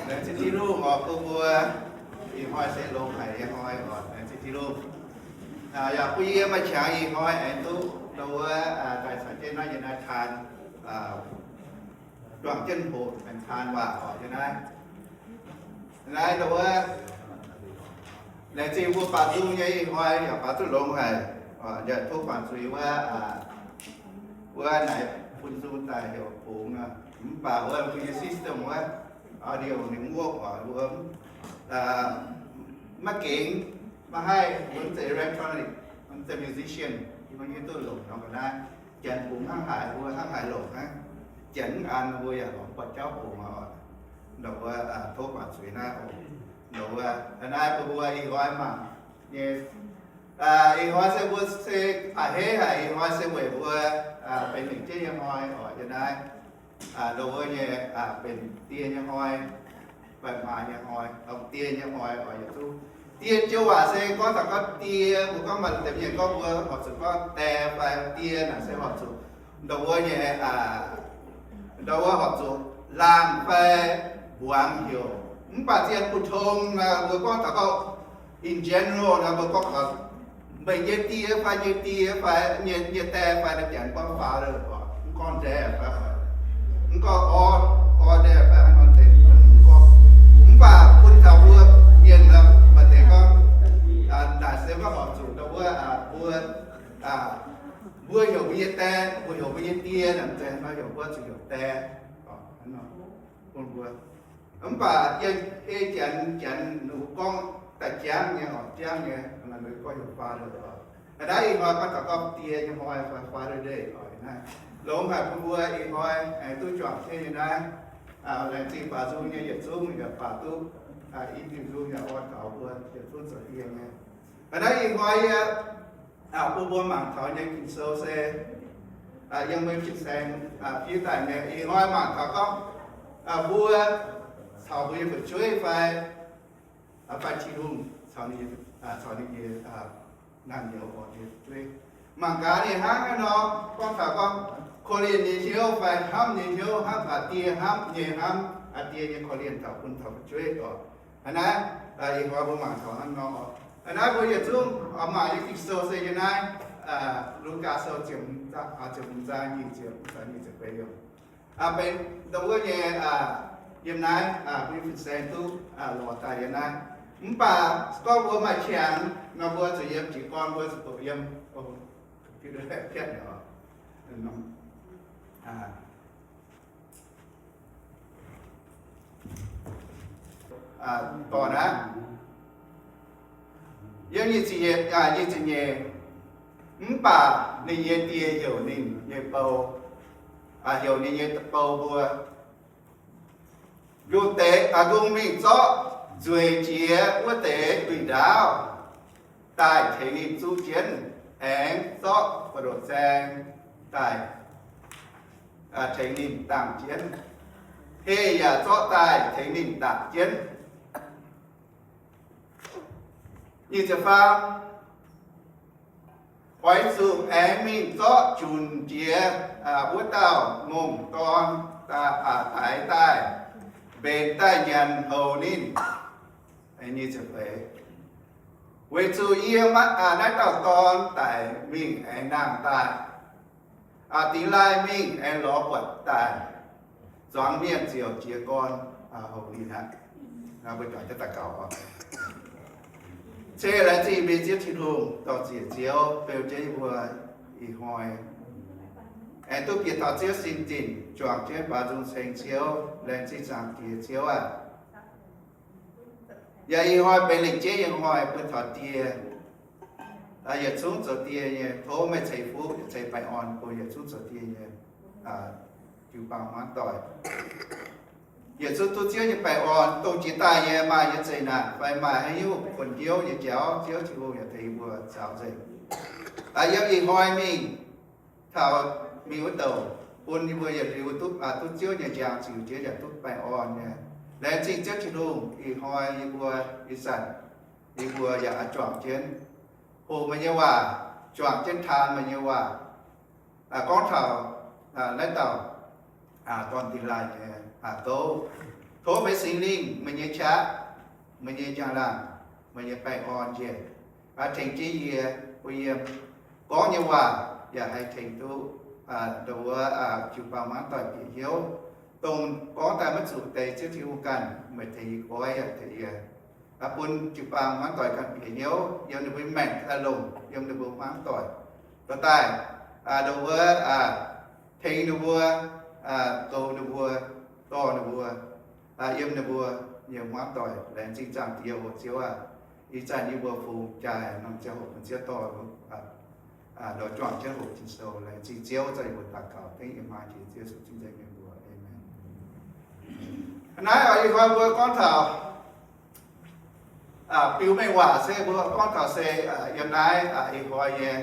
Laengz zingh Tin-Hungh oc, bun mbuo ih hnoi se longx haic nyei hnoi oc. Laengz zingh Tin-Hungh. Yaac bun yie maaih qangx ih hnoi aengx duqv ndau wuov daaih caux jienv naaiv yiem naaiv taan, juangc jienv hoqc aengx taan waac oc yiem naaiv. Naaiv ndau wuov laengz zingh mbuo baaux nzung nyei ih hnoi yaac baaux duqv longx haic. Yaac tov guangc zuiz wuov, wuov naaic bun nzung daaih heuc bungx, mv baac wuov mbuo nyei system wuov audio ninh mv work oc, mbuo maiv gengx, maiv haih, mbuo mv zeiz electronic, mv zeiz musician, mbuo nyei duqv longc nor ga'naaiv. Janx bungx hnangv haaix mbuo hnangv haaix longc hnangv. Janx mv an mbuo yaac longc buatc jauv bungx oc. Ndau wuov tov guangc zuiz naaiv oc. Ndau wuov naaiv bun mbuo ih hnoi mangc nyei, ih hnoi se mbuo se a'hneiv haic, ih hnoi se weic mbuo benx lengc jeiv nyei hnoi oc yiem naaiv. Ndau wuov nyei benx die nyei hnoi, baeqc maaz nyei hnoi, longc die nyei hnoi oc yietc zungv. Die joux waac se gorngv taux gorngv die, mbuo gorngv maaih deix mienh gorngv mbuo horpc zuqc gorngv die fai die naaic se horpc zuqc ndau wuov nyei, ndau wuov horpc zuqc laangh fai mbuangz heuc. Mv baac zien bu tong naaic mbuo gorngv taux gorngv in general naaic mbuo gorngv taux meih nyei die fai nyei die fai nyei, nyei die fai naaiv Janx gorngv father oc, mv gorngv dad fai, mv gorngv all, all dad fai haaix nor deix, mv gorngv. Mv baac bun taux mbuo mienh naaic maaih deix gorngv naaic se maiv horpc zuqc ndau wuov, mbuo, mbuo heuc mbuo nyei die, mbuo heuc mbuo nyei die naaic, mv zeiz haaix nor heuc mbuo zuqc heuc dad oc, bun mbuo. Mv baac yie ei Janx, Janx ninh gorngv daaih jangv nyei oc, jangv nyei, ninh gorngv heuc father oc. Naaiv ih hnoi gorngv taux gorngv die nyei hnoi, Father's Day oc. Naaiv longx haic bun mbuo ih hnoi aengx duqv juangc jienv nyei naaiv. Laengz zingh baaux nzung nyei yietc zungv yaac baaux duqv i diuh nzung yaac orn taux mbuo yietc zungv zoux die nyei. Naaiv ih hnoi yie bun mbuo mangc taux nyei Ging-Sou se yiem mbuo fin-saeng fiev daaih nyei. Ih hnoi mangc taux gorngv mbuo caux mbuo nyei fu'jueiv fai, fai Tin-Hungh caux ninh, caux ninh nyei naamh nyouz oc, ninh fu'jueiv. Mangc gaax ninh hnangv haaix nor gorngv taux gorngv korv-lienh nyei hnyouv fai hnamv nyei hnyouv, hnamv aa die, hnamv nyei, hnamv aa die nyei korv-lienh taux bun taux fu'jueiv oc. Hnangv naaiv, ih hnoi mbuo mangc taux hnangv nor oc. Hnangv naaiv mbuo yietc zungv oix mangc nyei Ging-Sou se yiem naaiv, Lugaa Sou ziepc hmz zaang nyic ziepc, nyic ziepc feix yiemc. Benx ndau wuov nyei, yiem naaiv mbuo fin-saeng duqv lorz daaih yiem naaiv. Mv baac gorngv mbuo maaih qangx nor mbuo zuqc yiem jiez gorn mbuo zuqc doqc yiem. Piatv, dorh naaiv, yiem nyic ziepc nyeic, mv baac ninh nyei die heuc ninh nyei bou, heuc ninh nyei bou mbuo, lungh deix, lungh mingh zorqv nzueic jiex wuov deix duih ndaauv daaih tengx ninh zuqv jienv, aengx zorqv buoz-ndoqv zaeng daaih tengx ninh dangh jienv, heh yaac zorqv daaih tengx ninh dangh jienv. Nyic ziepc faam, oix zuqc aengx mingh zorqv junc jiex wuov dauh ngongh dorn daix daaih, mbenc daaih nyanc houc ninh. Weic zuqc yie, naaiv dauh dorn, daic mingh aengx nangh daaih, dingx laaih mingh aengx lorz buatc daaih, zuangx mienh ziouc jiez gorn houc ninh aqv. Mbuo daux jienv daux gaux oc. Ceix laengz zingh mbuo nyei Ziouv Tin-Hungh, dorh ziec Ziouv beu jienv yie mbuo ih hnoi aengx duqv bieqc taux Ziouv sin zinh, juangc jienv baaux nzung ceng Ziouv. Laengz zingh Zaangc Diex Ziouv aac. Yaac ih hnoi benx lengc jeiv nyei hnoi bun taux die. Yietc zungv zoux die nyei, tov meih ceix fuqv ceix baengh orn bun yietc zungv zoux die nyei jiu-baang hmuangv doic. Yietc zungv duqv Ziouv nyei baengh orn, dongh jiex daaih nyei maaih nyei zeqc naanc fai maaih haaix nyungc buonc hnyouv nyei jauv, Ziouv Tin-Hungh yaac tengx yie mbuo caux nzengc. Yiem ih hnoi mingh taux mingh wuov douc, bun yie mbuo yietc liuz duqv, duqv Ziouv nyei njang ziux jienv yaac duqv baengh orn nyei. Laengz zingh Ziouv Tin-Hungh, ih hnoi yie mbuo ih zanc yie mbuo yaac juangc jienv, hoqc meih nyei waac, juangc jienv taan meih nyei waac. Gorngv taux naaiv dauh dorn dingx laaih nyei gouv, Tov meih Singx Lingh, meih nyei qaqv, meih nyei njang-laangc, meih nyei baengh orn njiec, tengx jienv yie, bun yie gorngv nyei waac yaac haih tengx duqv ndau wuov jiu-baang hmuangv doic bieqc hnyouv, dongh gorngv daaih maiv zuqc deix Ziouv Tin-Hungh ganh, meih tengx yie goiv yaac tengx yie, bun jiu-baang hmuangv doic ganh bieqc hnyouv yiem ninh mbuo maengc daaih longc, yiem ninh mbuo hmuangv doic dorh daaih ndau wuov tengx ninh mbuo, goux ninh mbuo, dorh ninh mbuo, yiem ninh mbuo nyei hmuangv doic. Laengz zingh Zaangc Diex, o Ziouv aac, ih zanc yie mbuo fungx jaaix norm ziangh hoc bun Ziouv dorh lorz juangc jienv hoqc Ging-Sou. Laengz zingh Ziouv, zai yie mbuo daux gaux dengv yiem hmuangx jiex Ziouv Yesu cing nzengc mienh mbuox. Aamen. Naaiv oix ih hnoi mbuo gorngv taux biux mengh waac se mbuo gorngv taux se yiem naaiv ih hnoi nyei,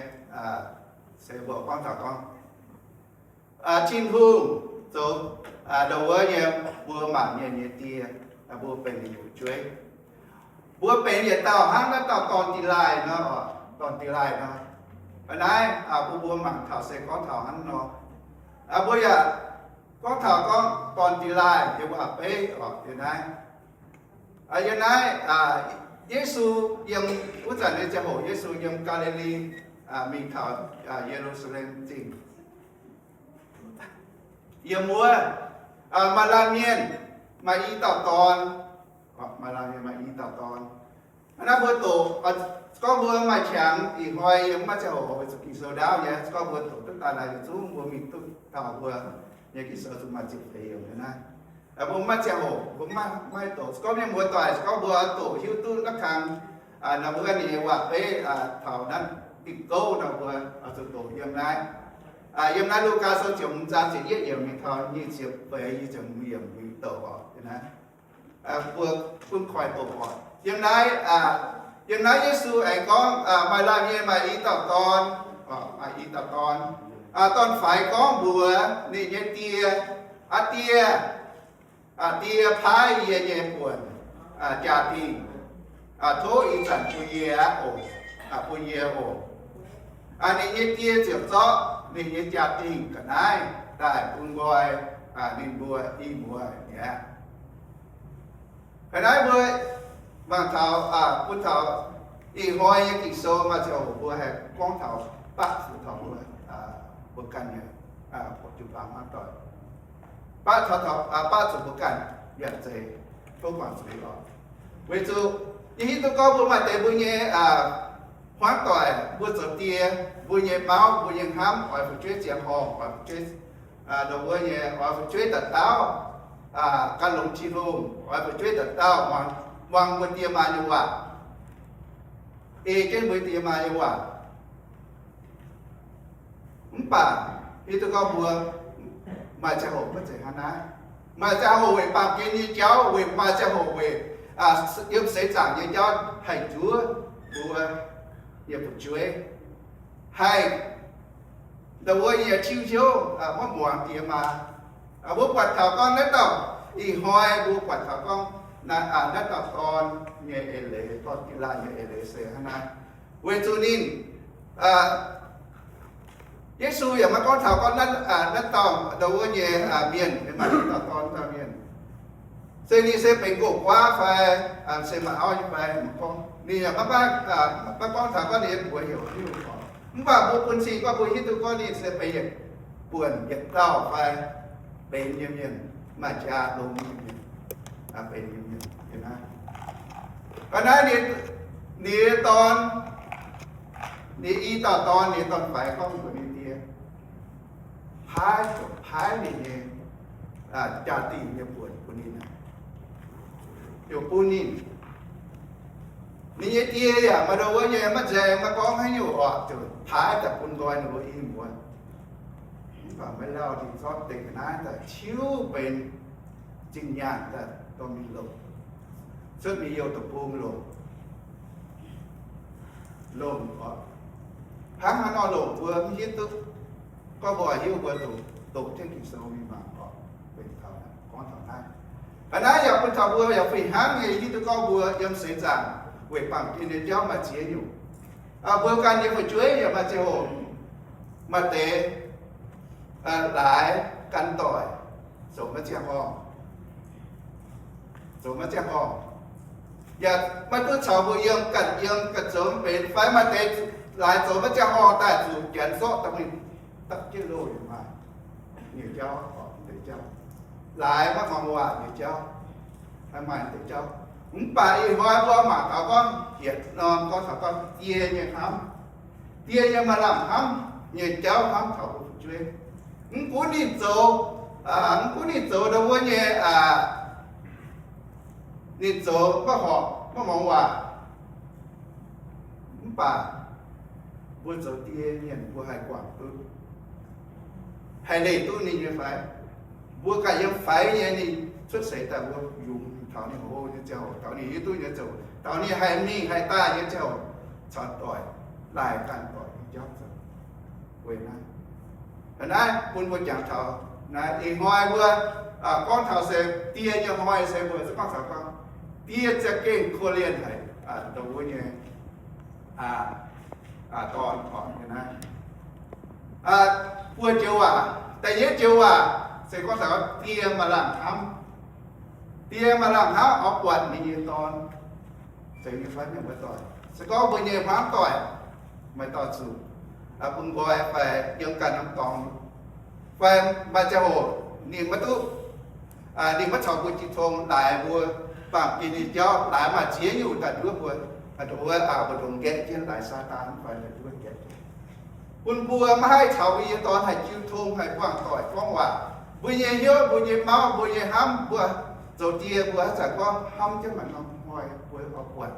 se mbuo gorngv taux gorngv Tin-Hungh zoux ndau wuov nyei mbuo maanc mienh nyei die, mbuo benx ninh nyei fu'jueiv. Mbuo benx yietc dauh hnangv naaiv dauh dorn dih laaih nor, dorn dih laaih nor. Naaiv bun mbuo mangc taux se gorngv taux hnangv nor. Mbuo yaac gorngv taux gorngv dorn dih laaih nyei waac-beiv oc, yiem naaiv. Yiem naaiv, Yesu yiem wuov zanc nyei ziangh hoc, Yesu yiem Gaa^li^li mingh taux Ye^lu^saa^lem Zingh. Yiem wuov, maaih laanh mienh, maaih i dauh dorn, maaih laanh mienh maaih i dauh dorn. Naaiv mbuo doqc, gorngv mbuo maaih qangx ih hnoi yiem maiv ziangh hoc weic zuqc Ging-Sou ndaauv nyei, gorngv mbuo doqc duqv daaih naaiv yietc zungv mbuo mingh duqv taux mbuo nyei Ging-Sou zuqc maaih ziepc feix yiemc nyei naaiv. Mbuo maiv ziangh hoc mbuo maiv doqc. Gorngv mienh muoz doic, gorngv mbuo doqc hiuv duqv naaiv kang, nor mbuo ninh nyei waac-beiv taux naaiv diuh gouv nor mbuo zuqc doqc yiem naaiv. Yiem naaiv Lugaa Sou ziepc hmz zaang ziepc yietv yiemc mingh taux nyic ziepc feix, nyic ziepc hmz yiemc mingh doqc oc. Mbuo gunv koi doqc oc. Yiem naaiv, yiem naaiv Yesu aengx gorngv, maaih laanh mienh maaih i dauh dorn, maaih i dauh dorn. Dorn-faix gorngv mbuox ninh nyei die, Aa Die, die, paaiv yie nyei buonc jaa-dingh. Tov ih zanc bun yie oc, bun yie oc. Ninh nyei die ziouc zorqv ninh nyei jaa-dingh ga'naaiv daaih bun nqoi ninh mbuo i muoz mi'aqv. Ga'naaiv mbuo mangc taux, bun taux ih hnoi nyei Ging-Sou maaih ziangh hoc mbuo haih gorngv taux baqv zuqc taux mbuo, mbuo ganh nyei, jiu-baang hmuangv doic. Baqv, baqv zuqc mbuo ganh yaac zeiz tov guangc zuiz oc. Weic zuqc yie hiuv duqv gorngv mbuo maaih deix mbuo nyei hmuangv doic, mbuo zoux die, mbuo nyei mauv, mbuo nyei hnamv oix fu'jueiv ziangh horngh, oix fu'jueiv, dongh mbuo nyei oix fu'jueiv daaih daauv, gan longx Tin-Hungh, oix fu'jueiv daaih daauh muangx mbuo die maa nyei waac, ei jienv mbuo die maa nyei waac. Mv baac hiuv duqv gorngv mbuo maaih ziangh hoc maiv zeiz hnangv naaiv. Maaih ziangh hoc weic baamh gen nyei jauv, weic maaih ziangh hoc weic yiem seix zaangc nyei jauv haih nzuov mbuo nyei fu'jueiv, haih ndau wuov nyei tiuv hnyouv maiv muangx die maa. Mbuo buatc taux gorngv naaiv dauh, ih hnoi mbuo buatc taux gorngv naaiv dauh dorn nyei eix leiz, dorn Gilaa nyei eix leiz se hnangv naaiv. Weic zuqc ninh, Yesu yaac maiv gorngv taux gorngv naaiv dauh ndau wuov nyei mienh, maaih dauh dorn dauh mienh, se ninh se benx nqox-guaav fai se maaih auv nyei fai maiv gorngv. Ninh yaac maiv gorngv taux gorngv ninh nyei buoz heuc Liuh oc. Mv baac mbuo bun cing gorngv mbuo hiuv duqv gorngv ninh se benx yietc buonc yietc dauh fai benx nyei mienh, maaih jaa longx nyei mienh, benx nyei mienh. Ga'naaiv ninh nyei dorn, ninh i dauh dorn, ninh dorn-faix gorngv mbuox ninh die, paaiv, paaiv ninh nyei jaa-dingh nyei buonc bun ninh, heuc bun ninh. Ninh nyei die yaac maaih ndau wuov nyei maiv nzaeng maiv gorngv haaix nyungc oc, ziouc paaiv daaih bun nqoi ninh mbuo i muoz. Mv baac maiv lauh, ninh zorqv deix ga'naaiv daaih tiuv benx zinh nyaanh daaih dorh mingh longc, cuotv mingh youh deic-bung longc. Longc oc. Hnangv haaix nor longc mbuo mv hiuv duqv. Gorngv mbuo hiuv mbuo doqc, doqc jienv Ging-Sou mingh mangc oc, benx taux gorngv taux naaiv. Ga'naaiv yaac bun taux mbuo yaac fih hnangv nyei hiuv duqv gorngv mbuo yiem seix zaangc weic baamh gen nyei jauv maaih ziex nyungc. Mbuo ganh nyei fu'jueiv yaac maaih ziangh hoc maaih deix laaix gan doic, zoux maiv ziangh horngh. zoux maiv ziangh horngh. Yaac maiv duqv caux mbuo yiem ganh, yiem ganh zoux mv benx fai maaih deix laaix zoux maiv ziangh horngh daaih zuqc janx zorqv daaih mingh dapv jienv loh yaac maaih nyei jauv, deix jauv. Laaix maiv muangx waac nyei jauv, maaih deix jauv. Mv baac ih hnoi mbuo mangc taux gorngv hietc norm gorngv taux gorngv die nyei hnamv, die nyei maaih lamh hnamv nyei jauv hnamv taux mbuo fu'jueiv. Mv gunv ninh zoux, mv gunv ninh zoux ndau wuov nyei, ninh zoux maiv horpc maiv muangx waac, mv baac mbuo zoux die mienh mbuo haih guangc duqv, haih leih duqv ninh nyei fai? Mbuo ganh yiem faix nyei ninh cuotv seix daaih mbuo yungz taux ninh hlo nyei ziangh hoc, taux ninh hiuv duqv nyei ziangh hoc, taux ninh haih mingh haih daaih nyei ziangh hoc, caux doic, laaic ganh doic nyei jauv zoux. Weic naaiv, naaiv bun mbuo jangx taux naaiv ih hnoi mbuo gorngv taux se die nyei hnoi se mbuo gorngv taux gorngv die za'gengh korv-lienh haic ndau wuov nyei dorn orqc. Naaiv buo joux waac, da'yietv joux waac se gorngv taux die maaih lamh hnamv. Die maaih lamh hnamv oix buatc ninh nyei dorn. Zeiz nyei fai mienh muoz-doic, se gorngv mbuo nyei hmuangv doic maaih dauh zuqc bun nqoi fai yiem ganh norm dorngx, fai maaih ziangh hoc ninh maiv duqv, ninh maiv caux mbuo jiu tong, laaix mbuo baamh gen nyei jauv, laaix maaih ziex nyungc daaih nduov mbuo, wuov mbu'ndongx nqaeqv jienv, laaix Saadaan fai daaih nduov nqaeqv jienv, bun mbuo maiv haih caux mbuo nyei dorn haih jiu tong, haih buangh doic gorngv waac. Mbuo nyei hnyouv, mbuo nyei mauv, mbuo nyei hnamv, mbuo zoux die mbuo haaix zanc gorngv hnamv jienv mangc norm hnoi mbuo oix buatc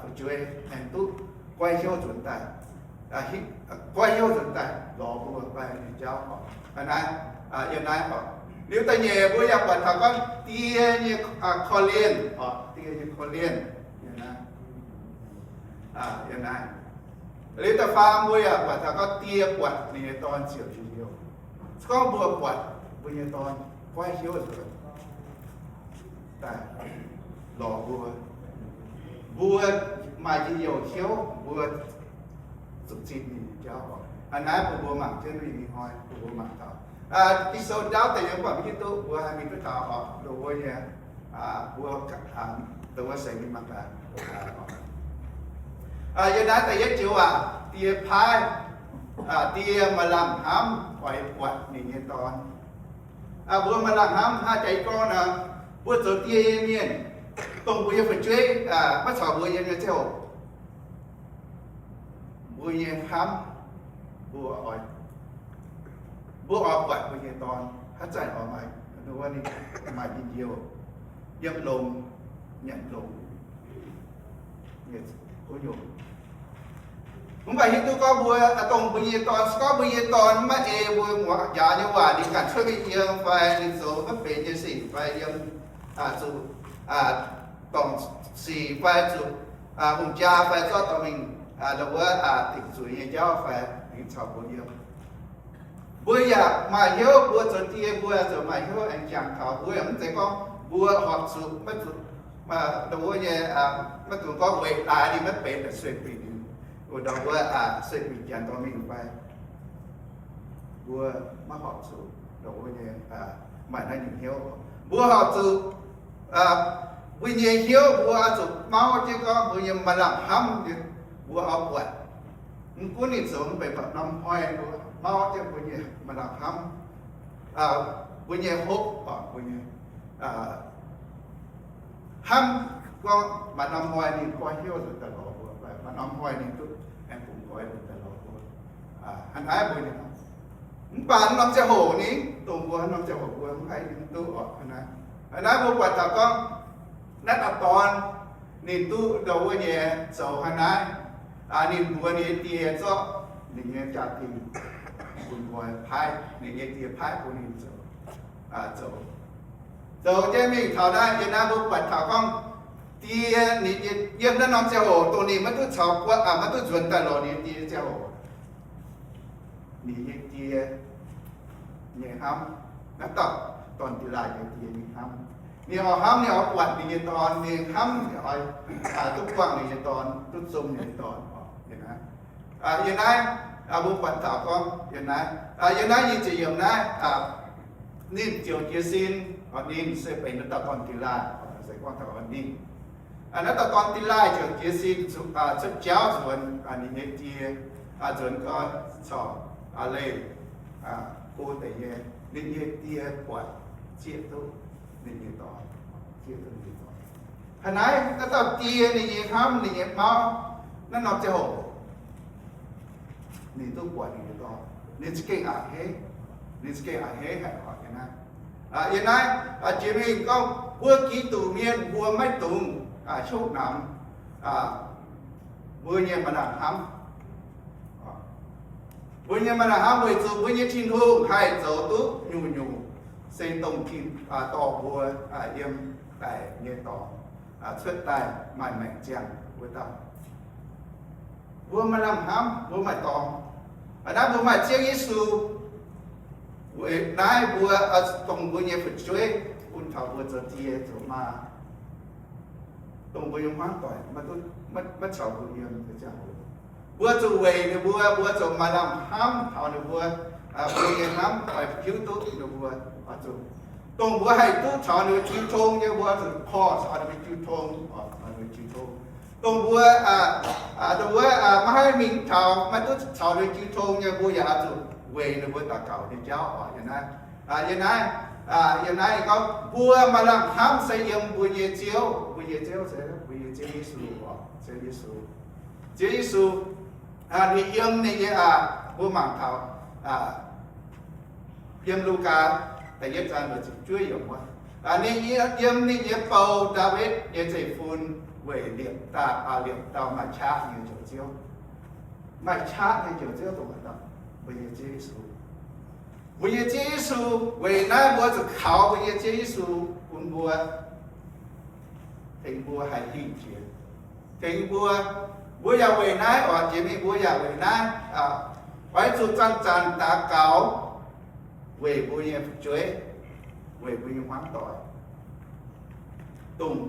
fu'jueiv aengx duqv goiv hnyouv nzunc daaih, goiv hnyouv nzunc daaih lorz mbuo fai nyei jauv oc. Naaiv, yiem naaiv oc. Liuz da'nyeic mbuo yaac buatc taux gorngv die nyei korv-lienh oc, die nyei korv-lienh. Yiem naaiv, liuz da'faam mbuo yaac buatc taux gorngv die buatc ninh nyei dorn ziouc njien-youh. Se gorngv mbuo buatc mbuo nyei dorn goiv hnyouv nzunc daaih lorz mbuo, mbuo maaih njien-youh hnyouv, mbuo zuqc zipv ninh nyei jauv oc. Aa, naaiv bun mbuo mangc jienv mingh ih hnoi bun mbuo mangc taux Ging-Sou ndaauv deix yiem mv baac mv hiuv duqv mbuo haih mingh duqv taux oc, loz wuov nyei, mbuo, loz wuov seix mingh mangc gaax. Yiem naaiv da'yietv joux waac, die paaiv, die maaih lamh hnamv oix buatc ninh nyei dorn. Mbuo maaih lamh hnamv hnangv jaax gorngv nor, mbuo zoux die nyei mienh, dongh mbuo nyei fu'jueiv maiv caux mbuo yiem nyei ziangh hoc, mbuo nyei hnamv, mbuo oix, mbuo oix buatc mbuo nyei dorn haaix zanc oix maaih, maaih njien-youh, yiem longx, nyanc longx. Mv baac hiuv duqv gorngv mbuo, dongh mbuo nyei dorn, se gorngv mbuo nyei dorn maiv ei mbuo muangx njaaux nyei waac, ninh ganh cuotv mingh yiem fai ninh zoux maiv benx nyei sic fai yiem, zuqc dorngc sic fai zuqc hungh jaa fai zorqv dorh mingh, wuov, dingc zuiz nyei jauv fai ninh caux mbuo yiem. Mbuo yaac maaih hnyouv, mbuo zoux die mbuo ziouc maaih hnyouv aengx jangx taux. Mbuo yaac mv zeiz gorngv mbuo horpc zuqc maiv zuqc, wuov nyei, maiv dungx gorngv weic laaix ninh maiv benx sueih bingx, wuov ndau wuov sueih bingx janx dorh mingh fai. Mbuo maiv horpc zuqc ndau wuov nyei maaih naaiv nyungc hnyouv. Mbuo horpc zuqc, mbuo nyei hnyouv mbuo oix zuqc mauv jienv gorngv mbuo nyei maaih lamh hnamv nyei, mbuo oix buatc. Mv gunv ninh zoux mv benx maaih norm hnoi, mbuo mauv jienv mbuo nyei maaih lamh hnamv, mbuo nyei hopv, mbuo nyei hnamv gorngv maaih norm hnoi ninh goiv hnyouv nzunc daaih lorz mbuo, maaih norm hnoi ninh duqv aengx bungx nqoi nzunc daaih lorz mbuo. Hnangv naaiv mbuo nyei, mv baac norm ziangh hoc ni, dongh mbuo norm ziangh hoc mbuo mv haih duqv oc. Hnangv naaiv, hnangv naaiv mbuo buatc taux gorngv naaiv dauh dorn ninh duqv ndau wuov nyei zoux hnangv naaiv, ninh mbuox ninh nyei die zorqv ninh nyei jaa-dingh bun nqoi paaiv, ninh nyei die paaiv bun ninh zoux, zoux, zoux jienv mingh taux naaiv. Yiem naaiv mbuo buatc taux gorngv die, ninh yiem naaiv norm ziangh hoc dongh ninh maiv duqv caux guoqv, maiv duqv nzuonx daaih lorz ninh nyei die nyei ziangh hoc, ninh nyei die nyei hnamv, naaiv dauh dorn Delaaih nyei die nyei hnamv. Ninh oix hnamv, ninh oix buatc ninh nyei dorn, ninh hnamv ninh oix duqv buangh ninh nyei dorn, duqv zom ninh nyei dorn oc. Yiem naaiv, yiem naaiv mbuo buatc taux gorngv yiem naaiv, yiem naaiv nyei ziepc yiemc naaiv, ninh ziouc jiez sin Ninh se benx naaiv dauh dorn Diclaaih, se gorngv taux ninh. Naaiv dauh dorn Diclaaih ziouc jiez sin cuotv jauv nzuonx ninh nyei die, nzuonx gau corc leih go deix nyei. Ninh nyei die buatc zieqv duqv ninh nyei dorn, zieqv duqv ninh nyei dorn. Hnangv naaiv, naaiv dauh die ninh nyei hnamv, ninh nyei mauv, naaiv norm ziangh hoc ninh duqv buatc ninh nyei dorn, ninh za'gengh a'hneiv, ninh za'gengh a'hneiv haic oc. Yiem naaiv, yiem naaiv jiex mingh gorngv mbuo Giduc mienh mbuo maiv dungx hnyouv namx mbuo nyei maaih lamh hnamv. Mbuo nyei maaih lamh hnamv weic zuqc mbuo nyei Tin-Hungh haih zoux duqv nyungc-nyungc, se dongh Tin, dorh mbuo yiem daic nyei dorngx cuotv daaih maaih maengc ziangh wuov dauh. Mbuo maaih lamh hnamv, mbuo maaih dorngx. Hnangv naaiv mbuo maaih Ziouv Yesu, weic naaiv mbuo, dongh mbuo nyei fu'jueiv bun taux mbuo zoux die zoux maa, dongh mbuo nyei hmuangv doic maiv, maiv caux mbuo yiem nyei ziangh hoc, mbuo zuqc weic ninh mbuo, mbuo zuqc maaih lamh hnamv taux ninh mbuo. Mbuo nyei hnamv oix hiuv duqv ninh mbuo, oix zuqc, dongh mbuo haih duqv caux ninh mbuo jiu tong nyei, mbuo zuqc korv caux ninh mbuo jiu tong, caux ninh mbuo jiu tong. Dongh mbuo, dongh wuov maiv haih mingh taux, maiv duqv caux ninh mbuo jiu tong nyei, mbuo yaac oix zuqc weic ninh mbuo daux gaux nyei jauv oc. Yiem naaiv, yiem naaiv, yiem naaiv gorngv mbuo maaih lamh hnamv se yiem mbuo nyei Ziouv, mbuo nyei Ziouv se mbuo nyei Ziouv Yesu oc, Ziouv Yesu. Ziouv Yesu, ninh yiem ninh nyei, mbuo mangc taux yiem Lugaa da'yietv zaang ziepc juov yiemc wuov, ninh yiem ninh nyei bou, Ndaawitv nyei zeiv-fun, weic liepc dauh, liepc dauh maaih qaqv nyei Njoux Ziouv. Maaih qaqv nyei Njoux Ziouv dongh haaix dauh? Mbuo nyei Ziouv Yesu. Mbuo nyei Ziouv Yesu. Weic naaiv mbuo zuqc kaux mbuo nyei Ziouv Yesu bun mbuo, tengx mbuo haih hingh jiex, tengx mbuo. Mbuo yaac weic naaiv oc, jiex mingh mbuo yaac weic naaiv oix zuqc zanc-zanc daux gaux weic mbuo nyei fu'jueiv, weic mbuo nyei hmuangv doic, dongh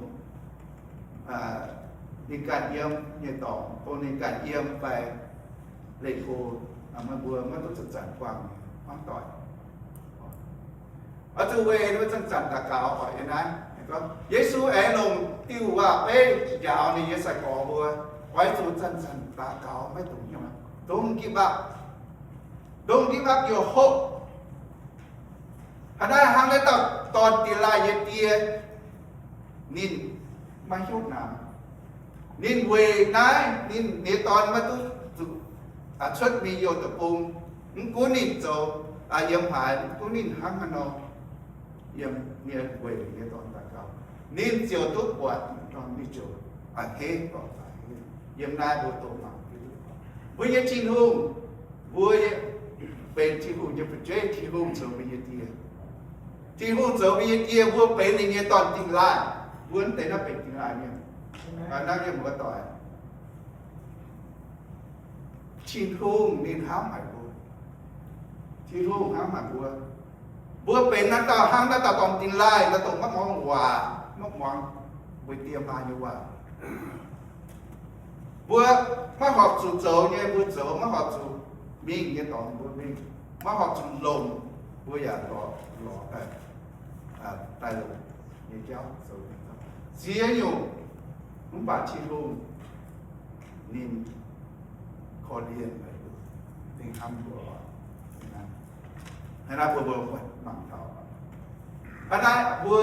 ninh ganh yiem nyei dorngx, dongh ninh ganh yiem fai leih go, meih mbuo maiv duqv zanc-zanc buangh hmuangv doic. Oix zuqc weic ninh mbuo zanc-zanc daux gaux oc. Yiem naaiv, Yesu aengx longc diuh waac-beiv njaaux ninh nyei sai-gorx mbuo, oix zuqc zanc-zanc daux gaux, maiv dungx hnyouv, don't give up. Don't give up your hope. Hnangv naaiv, hnangv naaiv dauh dorn Dilaaih nyei die, ninh maiv hnyouv namx. Ninh weic naaiv ninh nyei dorn maiv duqv zuqc cuotv mingh youh deic-bung. Mv gunv ninh zoux yiem haaix, mv gunv ninh hnangv haaix nor, yiem ninh weic ninh nyei dorn daux gaux, ninh ziouc duqv buatc ninh dorn, ninh ziouc a'hneiv, a'hneiv. Yiem naaiv mbuo dongh mangc, mbuo nyei Tin-Hungh, mbuo benx Tin-Hungh nyei fu'jueiv, Tin-Hungh zoux mbuo nyei Die. Tin-Hungh zoux mbuo nyei Die, mbuo benx ninh nyei dorn Dilaaih. Mbuo mv deix naaiv benx Dilaaih mienh, naaiv mienh muoz-doic. Tin-Hungh ninh hnamv haic mbuo. Tin-Hungh hnamv haic mbuo. Mbuo benx naaiv dauh hnangv naaiv dauh dorn Dilaaih, naaiv dongh maiv muangx waac, maiv muangx mbuo die maa nyei waac. Mbuo maiv horpc zuqc zoux nyei mbuo zoux, maiv horpc zuqc mingh nyei dorngx mbuo mingh, maiv horpc zuqc longc mbuo yaac lorz, lorz daaih, daaih longc nyei jauv zoux ziex nyungc. Mv baac Tin-Hungh ninh korv-lienh, ninh hnamv mbuo. Hnangv naaiv mbuo, mbuo mangc taux, hnangv naaiv mbuo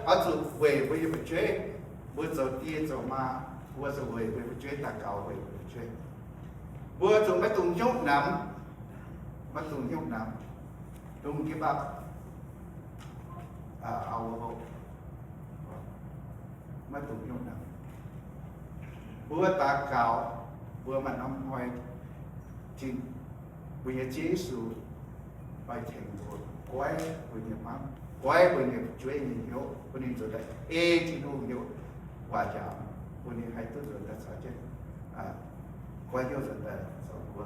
oix zuqc weic mbuo nyei fu'jueiv, mbuo zoux die zoux maa, mbuo zuqc weic mbuo nyei fu'jueiv, daux gaux weic mbuo nyei fu'jueiv. Mbuo zuqc maiv dungx hnyouv namx, maiv dungx hnyouv namx, don't give up our hope. Maiv dungx hnyouv namx. Mbuo daux gaux, mbuo maaih norm hnoi, Tin, mbuo nyei Ziouv Yesu oix tengx mbuo, goiv mbuo nyei hmuangv, goiv mbuo nyei fu'jueiv nyei hnyouv, bun ninh nzuonx daaih ei Tin-Hungh nyei waac njaaux, bun ninh haih duqv nzuonx daaih caux jienv, goiv hnyouv nzuonx daaih zoux mbuo,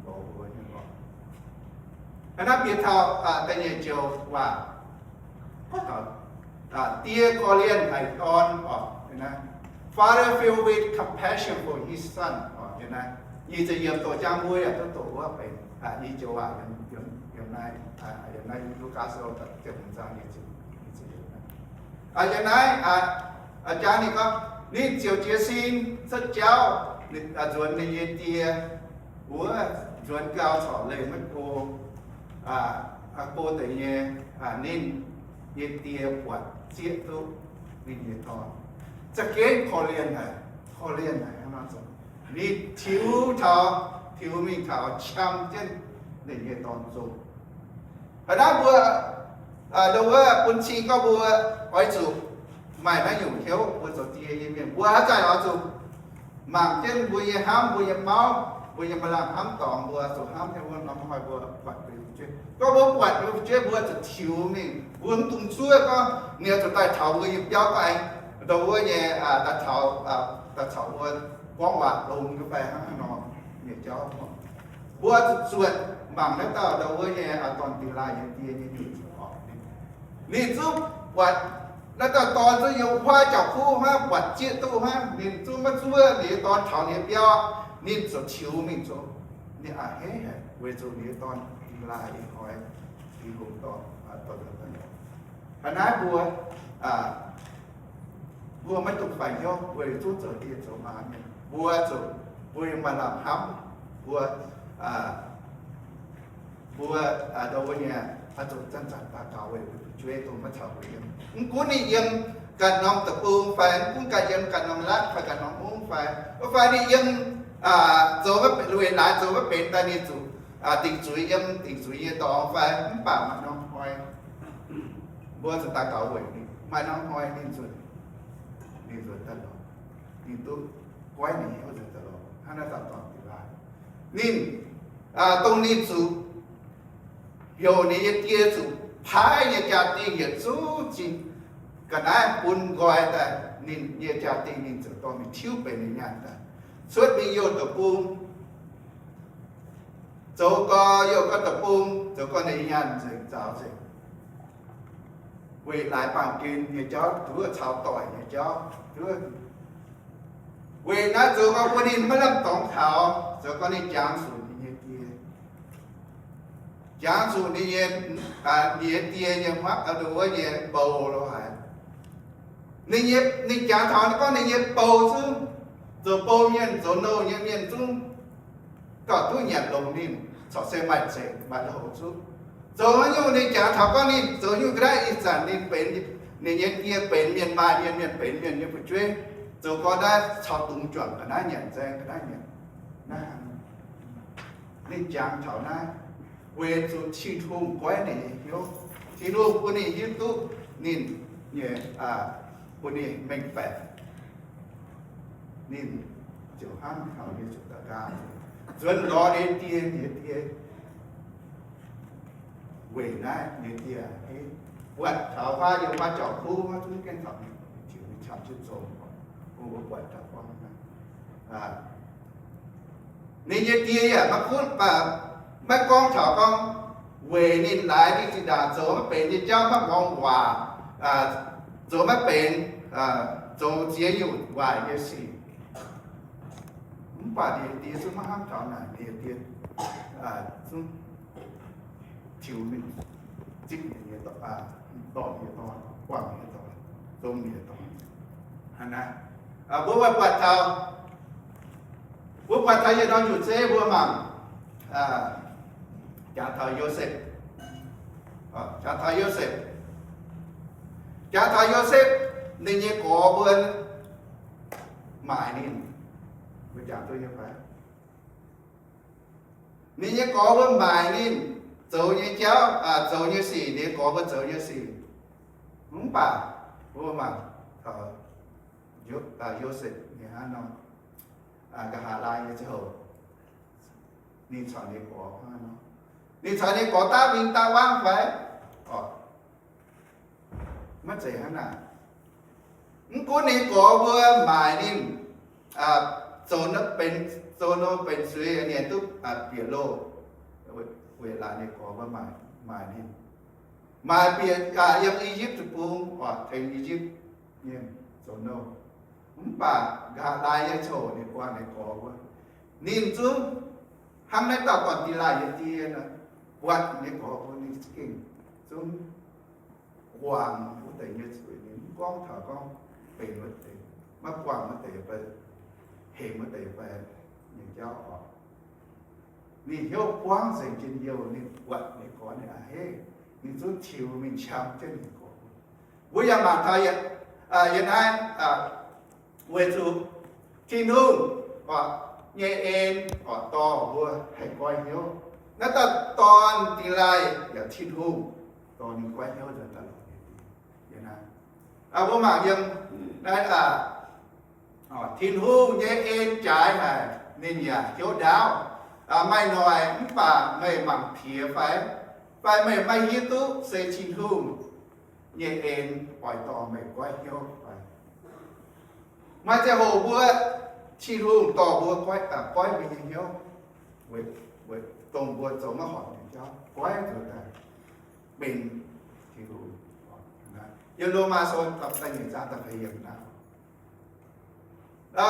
lorz mbuo nyei lorqc. Hnangv naaiv bieqc taux da'nyeic joux waac, die korv-lienh haic dorn oc. Father filled with compassion for his son oc. Nyic ziepc yiemc doqc jang mbuo yaac duqv doqc wuov benx, nyic joux waac yiem naaiv, yiem naaiv Lugaa Sou ziepc hmz zaang nyic ziepc, nyic ziepc Yiem naaiv jangx ninh gorngv, ninh ziouc jiez sin cuotv jauv nzuonx ninh nyei die wuov, nzuonx gau corc leih maiv go, go deix nyei, ninh nyei die buatc zieqv duqv ninh nyei dorn. Za'gengh korv-lienh haic, korv-lienh haic hnangv nor zoux. Ninh tiux taux, tiux mingh taux qam jienv ninh nyei dorn zong. Hnangv naaiv mbuo ndo wuov bun cing gorngv mbuo oix zuqc maaih naaiv nyungc hnyouv, mbuo zoux die nyei mienh mbuo haaix zanc oix zuqc mangc jienv mbuo nyei hnamv, mbuo nyei mauv, mbuo nyei maaih lamh hnamv dorngx, mbuo zuqc hnamv jienv wuov norm hnoi mbuo buatc mbuo nyei fu'jueiv. Gorngv mbuo buatc mbuo nyei fu'jueiv mbuo zuqc tiux mingh, mbuo mv dungx zuov gorngv ninh zuqc daaih taux mbuo nyei biauv gorngv aengx ndo wuov nyei daaih taux, daaih caux mbuo gorngv waac longx nyei fai hnangv haaix nor nyei jauv. Mbuo zuqc zuotc mangc naaiv dauh ndo wuov nyei dorn dingh laaih nyei die nyei nyungc zuqc oc. Ninh zungv buatc naaiv dauh dorn zungv yiem huaav jauv-kuv hnangv, buatc zieqv duqv hnangv, ninh zungv maiv zuov ninh nyei dorn taux ninh nyei biauv, ninh ziouc tiux mingh zoux. Ninh a'hneiv haic weic zuqc ninh nyei dorn dingh laaih ih hnoi, dingh hungh dorn, dorn. Hnangv naaiv mbuo, mbuo maiv dungx faix hnyouv weic zuqc zoux die zoux maa mienh, mbuo zuqc, mbuo yiem maaih lamh hnamv, mbuo, mbuo ndo wuov nyei, zuqc zanc-zanc daux gaux weic mbuo fu'jueiv dongh maiv caux mbuo yiem. Mv gunv ninh yiem ganh norm deic-bung fai, mv gunv ganh yiem ganh norm รัฐ fai ganh norm mungv fai, wuov fai ninh yiem zoux maiv benx, weic laaix zoux maiv benx daaih ninh zuqc dingc zuiz yiem, dingc zuiz nyei dorngx fai, mv baac maaih norm hnoi mbuo zuqc daux gaux weic ninh, maaih norm hnoi ninh nzuonx, ninh nzuonx daaih lorz, ninh duqv goiv ninh hnyouv nzuonx daaih lorz. Hnangv naaiv dauh dorn dingh laaih, ninh, dongh ninh zuqc heuc ninh nyei die zuqc paaiv nyei jaa-dingh yietc zungv zinh ga'naaiv bun nqoi daaih, ninh nyei jaa-dingh ninh ziouc dorh mingh tiuv benx ninh nyaanh daaih, cuotv mingh youh deic-bung, zoux gau youh gau deic-bung, zoux gau ninh nyaanh nzengc, zaux nzengc. Weic laaix baamh gen nyei jauv, duqv caux doic nyei jauv, duqv. Weic naaiv zoux gau bun ninh maiv lamh dorngx taux, zoux gau ninh jangx zuqc ninh nyei die, jangx zuqc ninh nyei, ninh nyei die nyei hmuaqv, ndo wuov nyei bou lo haaix. Ninh nyei, ninh jangx taux gorngv ninh nyei bou zungv, zoux bou mienh, zoux nouh nyei mienh zungv gauh duqv nyanc longx. Ninh corc se maaih zengc maaih louh zuqv. Zoux haaix nyungc ninh jangx taux gorngv ninh zoux nyungc ga'naaiv ih zanc ninh benx, ninh nyei die benx mienh, maaih mienh, mienh benx mienh nyei fu'jueiv, zoux gau naaiv caux dungz juangc ga'naaiv, nyanc nzaeng ga'naaiv, nyanc naaiv hnangv. Ninh jangx taux naaiv weic zuqc Tin-Hungh goiv ninh nyei hnyouv. Tin-Hungh bun ninh hiuv duqv ninh nyei, bun ninh mengh baeqc. Ninh ziouc hnamv taux ninh zuqc daux gaux, nzuonx lorz ninh die, ninh die, weic naaiv ninh die a'hneiv, buatc taux huaav yiem huaav jauv-kuv, huaav zungv gaengh taux, ninh ziouc mingh camv jienv zoux, bun mbuo buatc taux gorngv naaiv. Ninh nyei die yaac maiv gunv, maiv gorngv taux gorngv weic ninh laaix ninh zinh ndaangc zoux maiv benx nyei jauv, maiv muangx waac, zoux maiv benx, zoux ziex nyungc waaic nyei sic. Mv baac ninh nyei die zungv maiv hnamv taux naaic, ninh nyei die zungv tiux mingh zipv ninh nyei dorn, dorh ninh nyei dorn, guangc ninh nyei dorn, zong ninh nyei dorn. Hnangv naaiv, mbuo buatc taux, mbuo buatc taux yietc norm nyutc zeiv mbuo mangc, jangx taux Yosepv, jangx taux Yosepv, jangx taux Yosepv, ninh nyei gorx mbuo maaic ninh. Mbuo jangx duqv nyei fai? Ninh nyei gorx mbuo maaic ninh, zoux nyei jauv, zoux nyei sic, ninh nyei gorx mbuo zoux nyei sic. Mv baac mbuo mangc taux Yosepv ninh hnangv nor, nqa'haav laai nyei ziangh hoc, ninh caux ninh gorx hnangv nor, ninh caux ninh gorx daav win daav wangv fai? Maiv zeiz hnangv naaic. Mv gunv ninh gorx mbuo maaic ninh, zoux benx, zoux nor benx zuiz, ninh duqv bieqc loh, weic laaix ninh gorx mbuo maaic ninh, maaic bieqc yiem I^yipv Deic-Bung, oc, tengx I^yipv Mienh zoux nouh. Mv baac nqa'haav laai nyei ziangh hoc ninh buangh ninh gorx mbuo, ninh zungv hnangv naaiv dauh dorn-diex laaih nyei die nor, buatc ninh gorx mbuo, ninh za'gengh zungv guangc wuov deix nyei zuiz, ninh mv gorngv taux gorngv benx wuov deix, maiv buangh wuov deix fai hengx wuov deix fai nyei jauv oc. Ninh hnyouv buangv nzengc njien-youh, ninh buatc ninh gorx ninh a'hneiv, ninh zungv tiux mingh qam jienv ninh gorx. Mbuo yaac mangc taux yiem naaiv, weic zuqc Tin-Hungh nyei en oix dorh mbuo haih goiv hnyouv. Naaiv dauh dorn Dii^laa yaac Tin-Hungh dorh ninh goiv hnyouv nzuonx daaih lorz yiem naaiv. Mbuo mangc yiem naaiv, Tin-Hungh nyei en jaaix haic, ninh yaac hnyouv ndaauv. Maaih noic mv baac meih mangc piex fai? Fai meih maiv hiuv duqv se Tin-Hungh nyei en oix dorh meih goiv hnyouv fai? Maaih ziangh hoc mbuo, Tin-Hungh dorh mbuo goiv, goiv mbuo nyei hnyouv, weic dongh mbuo zoux maiv horpc nyei jauv, goiv nzuonx daaih benx Tin-Hungh. Yiem Lomaa Sou da'nyeic zaang da'feix yiemc naaiv,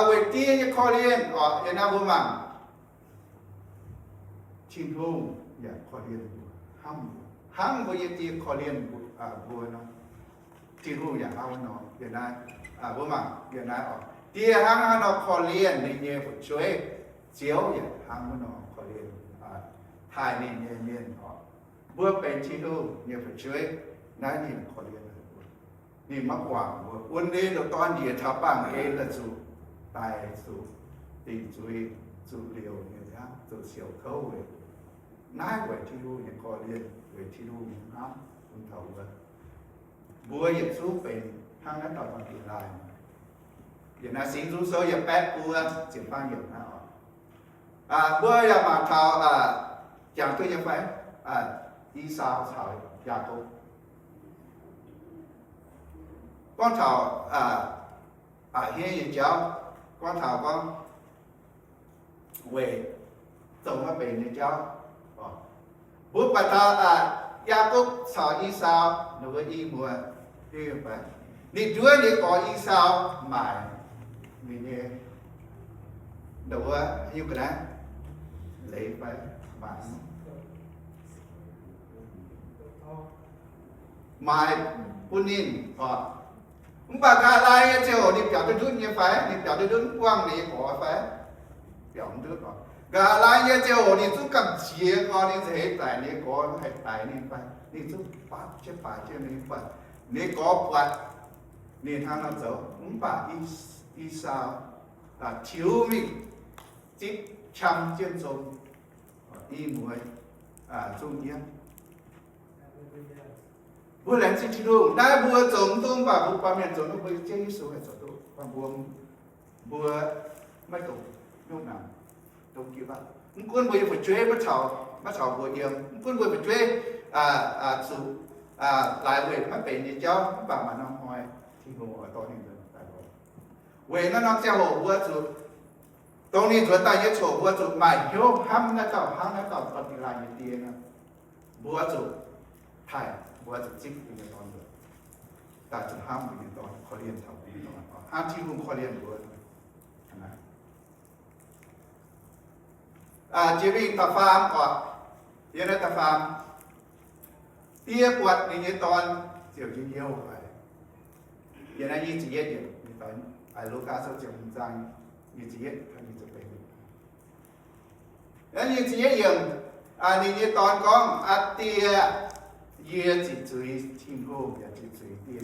weic die nyei korv-lienh oc. Yiem naaiv mbuo mangc, Tin-Hungh yaac korv-lienh mbuo, hnangv mbuo, hnangv mbuo nyei die korv-lienh mbuo nor, Tin-Hungh yaac hnangv nor. Yiem naaiv, mbuo mangc yiem naaiv oc, die hnangv haaix nor korv-lienh ninh nyei fu'jueiv, Ziouv yaac hnangv wuov nor korv-lienh taaih ninh nyei mienh oc. Mbuo benx Tin-Hungh nyei fu'jueiv, naaiv ninh korv-lienh mbuo. Ninh maiv guangc mbuo. Bun ninh ndoqc dorn njiec taux baamh gen daaih zuqc daic, zuqc dingc zuiz, zuqc liouc nyei hnangv, zuqc siouc kouv weic, naaiv weic Tin-Hungh nyei korv-lienh, weic Tin-Hungh nyei hnamv bun taux mbuo. Mbuo yietc zungv benx hnangv naaiv dauh dorn Dii^laa. Yiem naaiv Singx Nzung Sou yietc baeqv buo ziepc faam yiemc naaiv oc. Mbuo yaac mangc taux, jangx duqv nyei fai? Esaau caux Yaakopv. Gorngv taux a'hneiv nyei jauv, gorngv taux gorngv weic zoux maiv benx nyei jauv. Mbuo buatc taux Yaakopv caux Esaau, ninh mbuo i muoz, ninh nduov ninh gorx Esaau maaic ninh nyei, ninh mbuo hiuv ga'naaiv, leiz fai maaic, maaic bun ninh oc. Mv baac nqa'haav laai nyei ziangh hoc ninh biaux duqv ndutv nyei fai? Ninh biaux duqv ndutv mv buangh ninh nyei gorx fai? Biaux mv ndutv oc. Nqa'haav laai nyei ziangh hoc ninh zungv gamh nziex nor, ninh nza'heix daic ninh nyei gorx, haih daix ninh fai? Ninh zungv baaix jienv, baaix jienv ninh, ninh nyei gorx buatc ninh hnangv nor zoux. Mv baac Esaau tiux mingh zipv qam jienv zong, i muoz zungv yiem. Mbuo laengz zingh Tin-Hungh. Naaiv mbuo zoux mv duqv, mv baac mbuo baamh mienh zoux duqv, mbuo Ziouv Yesu haih zoux duqv. Mbuo, mbuo maiv dungx hnyouv nangc, dongh jiu-baang. Mv gunv mbuo nyei fu'jueiv maiv caux, maiv caux mbuo yiem, mv gunv mbuo fu'jueiv zuqc laaix weic maiv benx nyei jauv, mv baac maaih norm hnoi Tin-Hungh oix dorh ninh daaih lorz. Weic naaiv norm ziangh hoc mbuo zuqc, dongh ninh nzuonx daaih nyei coc, mbuo zuqc maaih hnyouv hnamv naaiv dauh, hnamv naaiv dauh dorn Dii^laa nyei die nor. Mbuo zuqc taaih, mbuo zuqc zipv mbuo nyei dorn nzuonx daaih, zuqc hnamv mbuo nyei dorn, korv-lienh taux mbuo nyei dorn, hnamv Tin-Hungh korv-lienh mbuo. Jiex mingh da'faam oc, yiem naaiv da'faam, die buatc ninh nyei dorn ziouc njien-youh haic. Yiem naaiv nyic ziepc yietv yiemc, Lugaa Sou ziepc hmz zaang nyic ziepc yietv, nyic ziepc betv. Naaiv nyic ziepc yietv yiemc, ninh nyei dorn gorngv, Aa Die, yie ziqc zuiz Tin-Hungh yaac ziqc zuiz die.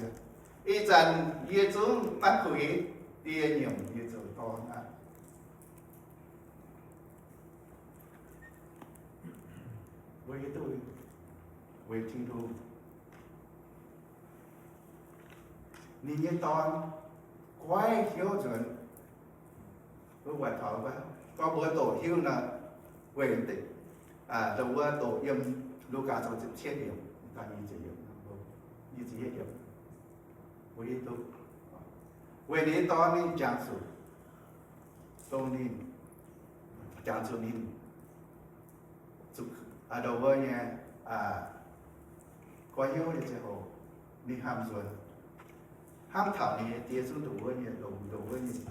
Ih zanc yie zungv maiv puix die nyiemc yie zoux dorn aqv. Mbuo hiuv duqv weic Tin-Hungh, ninh nyei dorn goiv hnyouv nzuonx. Mbuo buatc taux wuov, gorngv mbuo doqc hiuv nor, weic dongh wuov doqc yiem Lugaa Sou ziepc cietv yiemc, nyic ziepc yietv yiemc, mbuo hiuv duqv, weic ninh nyei dorn ninh jangx zuqc, dongh ninh jangx zuqc ninh zuqc, dongh wuov nyei, goiv hnyouv nyei ziangh hoc, ninh hnamv nzuonx, hnamv taux ninh nyei die zungv ndongc wuov nyei longx, ndongc wuov nyei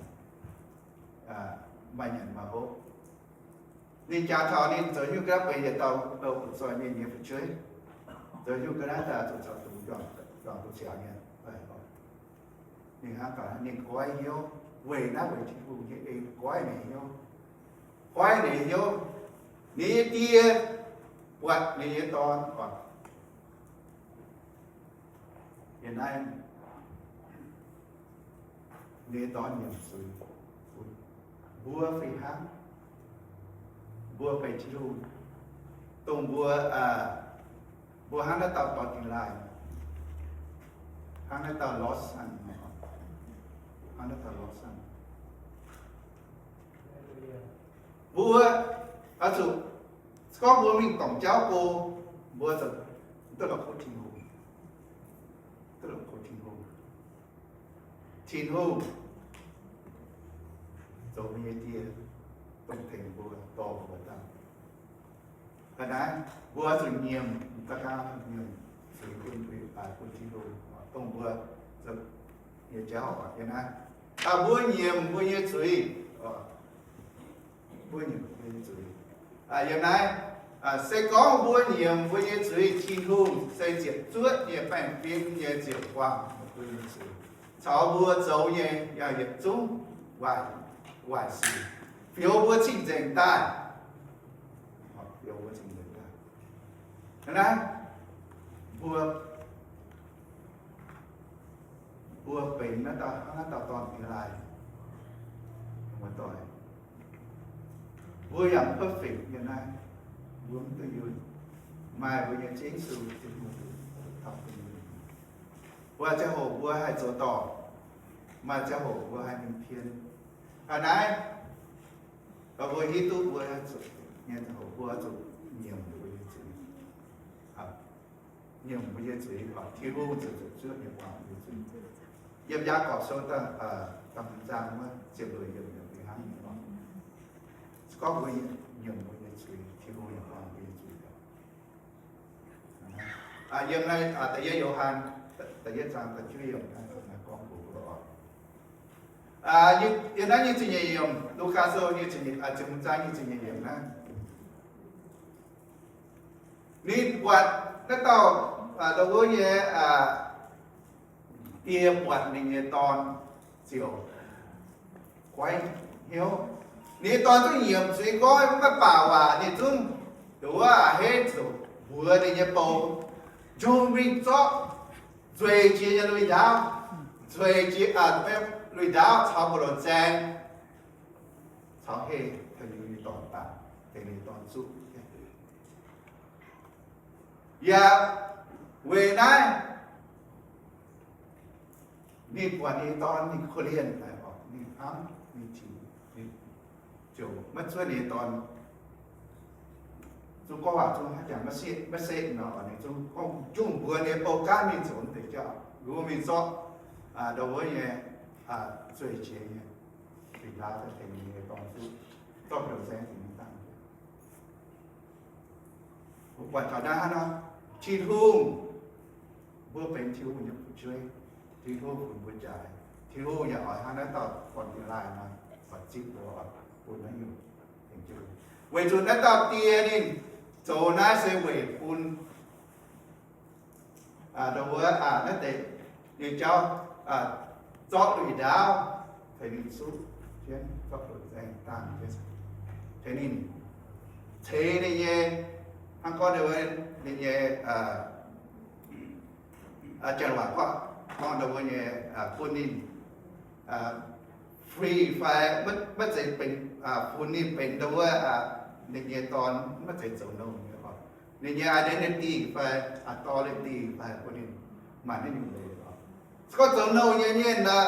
maaih nyanc maaih hopv. Ninh jangx taux ninh zoux nyungc ga'naaiv benx yietc dauh douh fu'zoih mienh nyei fu'jueiv, zoux nyungc ga'naaiv daaih zuqc caux dungz juangc, juangc duqv ziangx nyei. Ninh hnangv, ninh goiv hnyouv, weic naaiv weic Tin-Hungh nyei en goiv ninh hnyouv, goiv ninh hnyouv. Ninh nyei die buatc ninh nyei dorn oc. Yiem naaiv ninh nyei dorn nyiemc zuiz. Mbuo fih hnangv, mbuo benx Tin-Hungh, dongh mbuo, mbuo hnangv naaiv dauh dorn dingh laaih, hnangv naaiv dauh lost son, hnangv naaiv dauh lost son. Mbuo oix zuqc, se gorngv mbuo mingh dorngc jauv go, mbuo zuqc duqv la'kuqv Tin-Hungh, duqv la'kuqv Tin-Hungh. Tin-Hungh zoux mbuo nyei Die, dongh tengx mbuo, dorh mbuo daaih. Ga'naaiv mbuo zuqc nyiemc, da'ganh nyiemc zuiz bun, bun Tin-Hungh, dongh mbuo zuqc nyei jauv yiem naaiv. Mbuo nyiemc mbuo nyei zuiz, mbuo nyiemc mbuo nyei zuiz. Yiem naaiv, se gorngv mbuo nyiemc mbuo nyei zuiz, Tin-Hungh se ziepc zuoqv nyei baengh fim nyei ziepc guangc mbuo nyei zuiz, caux mbuo zoux nyei yietc zungv waaic sic, fioux mbuo cing-nzengc daaih. Fioux mbuo cing-nzengc daaih. Naaiv, mbuo, mbuo benx naaiv dauh, naaiv dauh dorn dingh laaih, mbuo doic. Mbuo yaac perfect nyei naaiv, mbuo mv duqv yunh. Maaih mbuo nyei Ziouv Yesu Tin-Hungh taux bun mbuo. Mbuo ziangh hoc mbuo haih zoux dorngc, maaih ziangh hoc mbuo haih mingh pien. Aa, naaiv, mbuo hiuv duqv mbuo zuqc, nyei ziangh hoc mbuo zuqc nyiemc mbuo nyei zuiz. Nyiemc mbuo nyei zuiz, Tin-Hungh zuqc zuqc zuoqv nyei guangc mbuo nyei zuiz. Yiem Yaagorpc Sou da'hmz zaang wuov ziepc luoqc yiemc fih hnangv nyei lorqc. Se gorngv mbuo nyiemc mbuo nyei zuiz, Tin-Hungh yaac guangc mbuo nyei zuiz. Yiem naaiv da'yietv Yo^han, da'yietv zaang da'juov yiemc gorngv mbuox mbuo oc. Yiem naaiv nyic ziepc nyeic yiemc, Lugaa Sou nyic ziepc nyeic, ziepc hmz zaang nyic ziepc nyeic yiemc naaiv, ninh buatc naaiv dauh, wuov nyei die buatc ninh nyei dorn ziouc goiv hnyouv. Ninh nyei dorn zungv nyiemc zuiz nqoi, maiv baac waac ninh zungv, wuov, a'hneiv zuqc mbuox ninh nyei bou, njungh mingh zorqv nzueic jiex nyei lui-ndaauv, nzueic jiex, lui-ndaauv caux buoz-loc zaeng caux heh tengx ninh nyei dorn daaih, tengx ninh nyei dorn zuqv. Yaac weic naaiv, ninh buatc ninh nyei dorn, ninh korv-lienh daaih oc, ninh hnamv, ninh ziouc maiv zuov ninh nyei dorn. Zungv gorngv waac zungv haaix jangx maiv se, maiv se nor, ninh zungv gorngv njungh mbuox ninh nyei bou gaanv mingh zoux deix jauv, mbuo mingh zorqv ndau wuov nyei nzueic jiex nyei lui-ndaauv tengx ninh nyei dorn zuqv, zorqv buoz-loc zaeng tengx ninh dangh. Mbuo buatc taux naaiv hnangv nor, Tin-Hungh, mbuo benx Tin-Hungh nyei fu'jueiv, Tin-Hungh funx mbuo jaaix. Tin-Hungh yaac oix hnangv naaiv dauh gorn-baeqc laai nor, oix zipv mbuo, oix bun naaiv nyungc tengx jienv. Weic zuqc naaiv dauh die ninh zoux naaiv se weic bun ndau wuov naaiv deix nyei jauv, zorqv lui-ndaauv tengx ninh zuqv jienv, zorqv buoz-zaeng dangh jienv, tengx ninh ceix ninh nyei, hnangv gorngv ninh nyei, janx waac gorngv, gorngv ndau wuov nyei, bun ninh free fai maiv zeiz benx, funx ninh benx ndau wuov ninh nyei dorn, maiv zeiz zoux nouh nyei oc. Ninh nyei identity fai authority fai bun ninh maaic naaiv nyungc leiz oc. Se gorngv zoux nouh nyei mienh nor,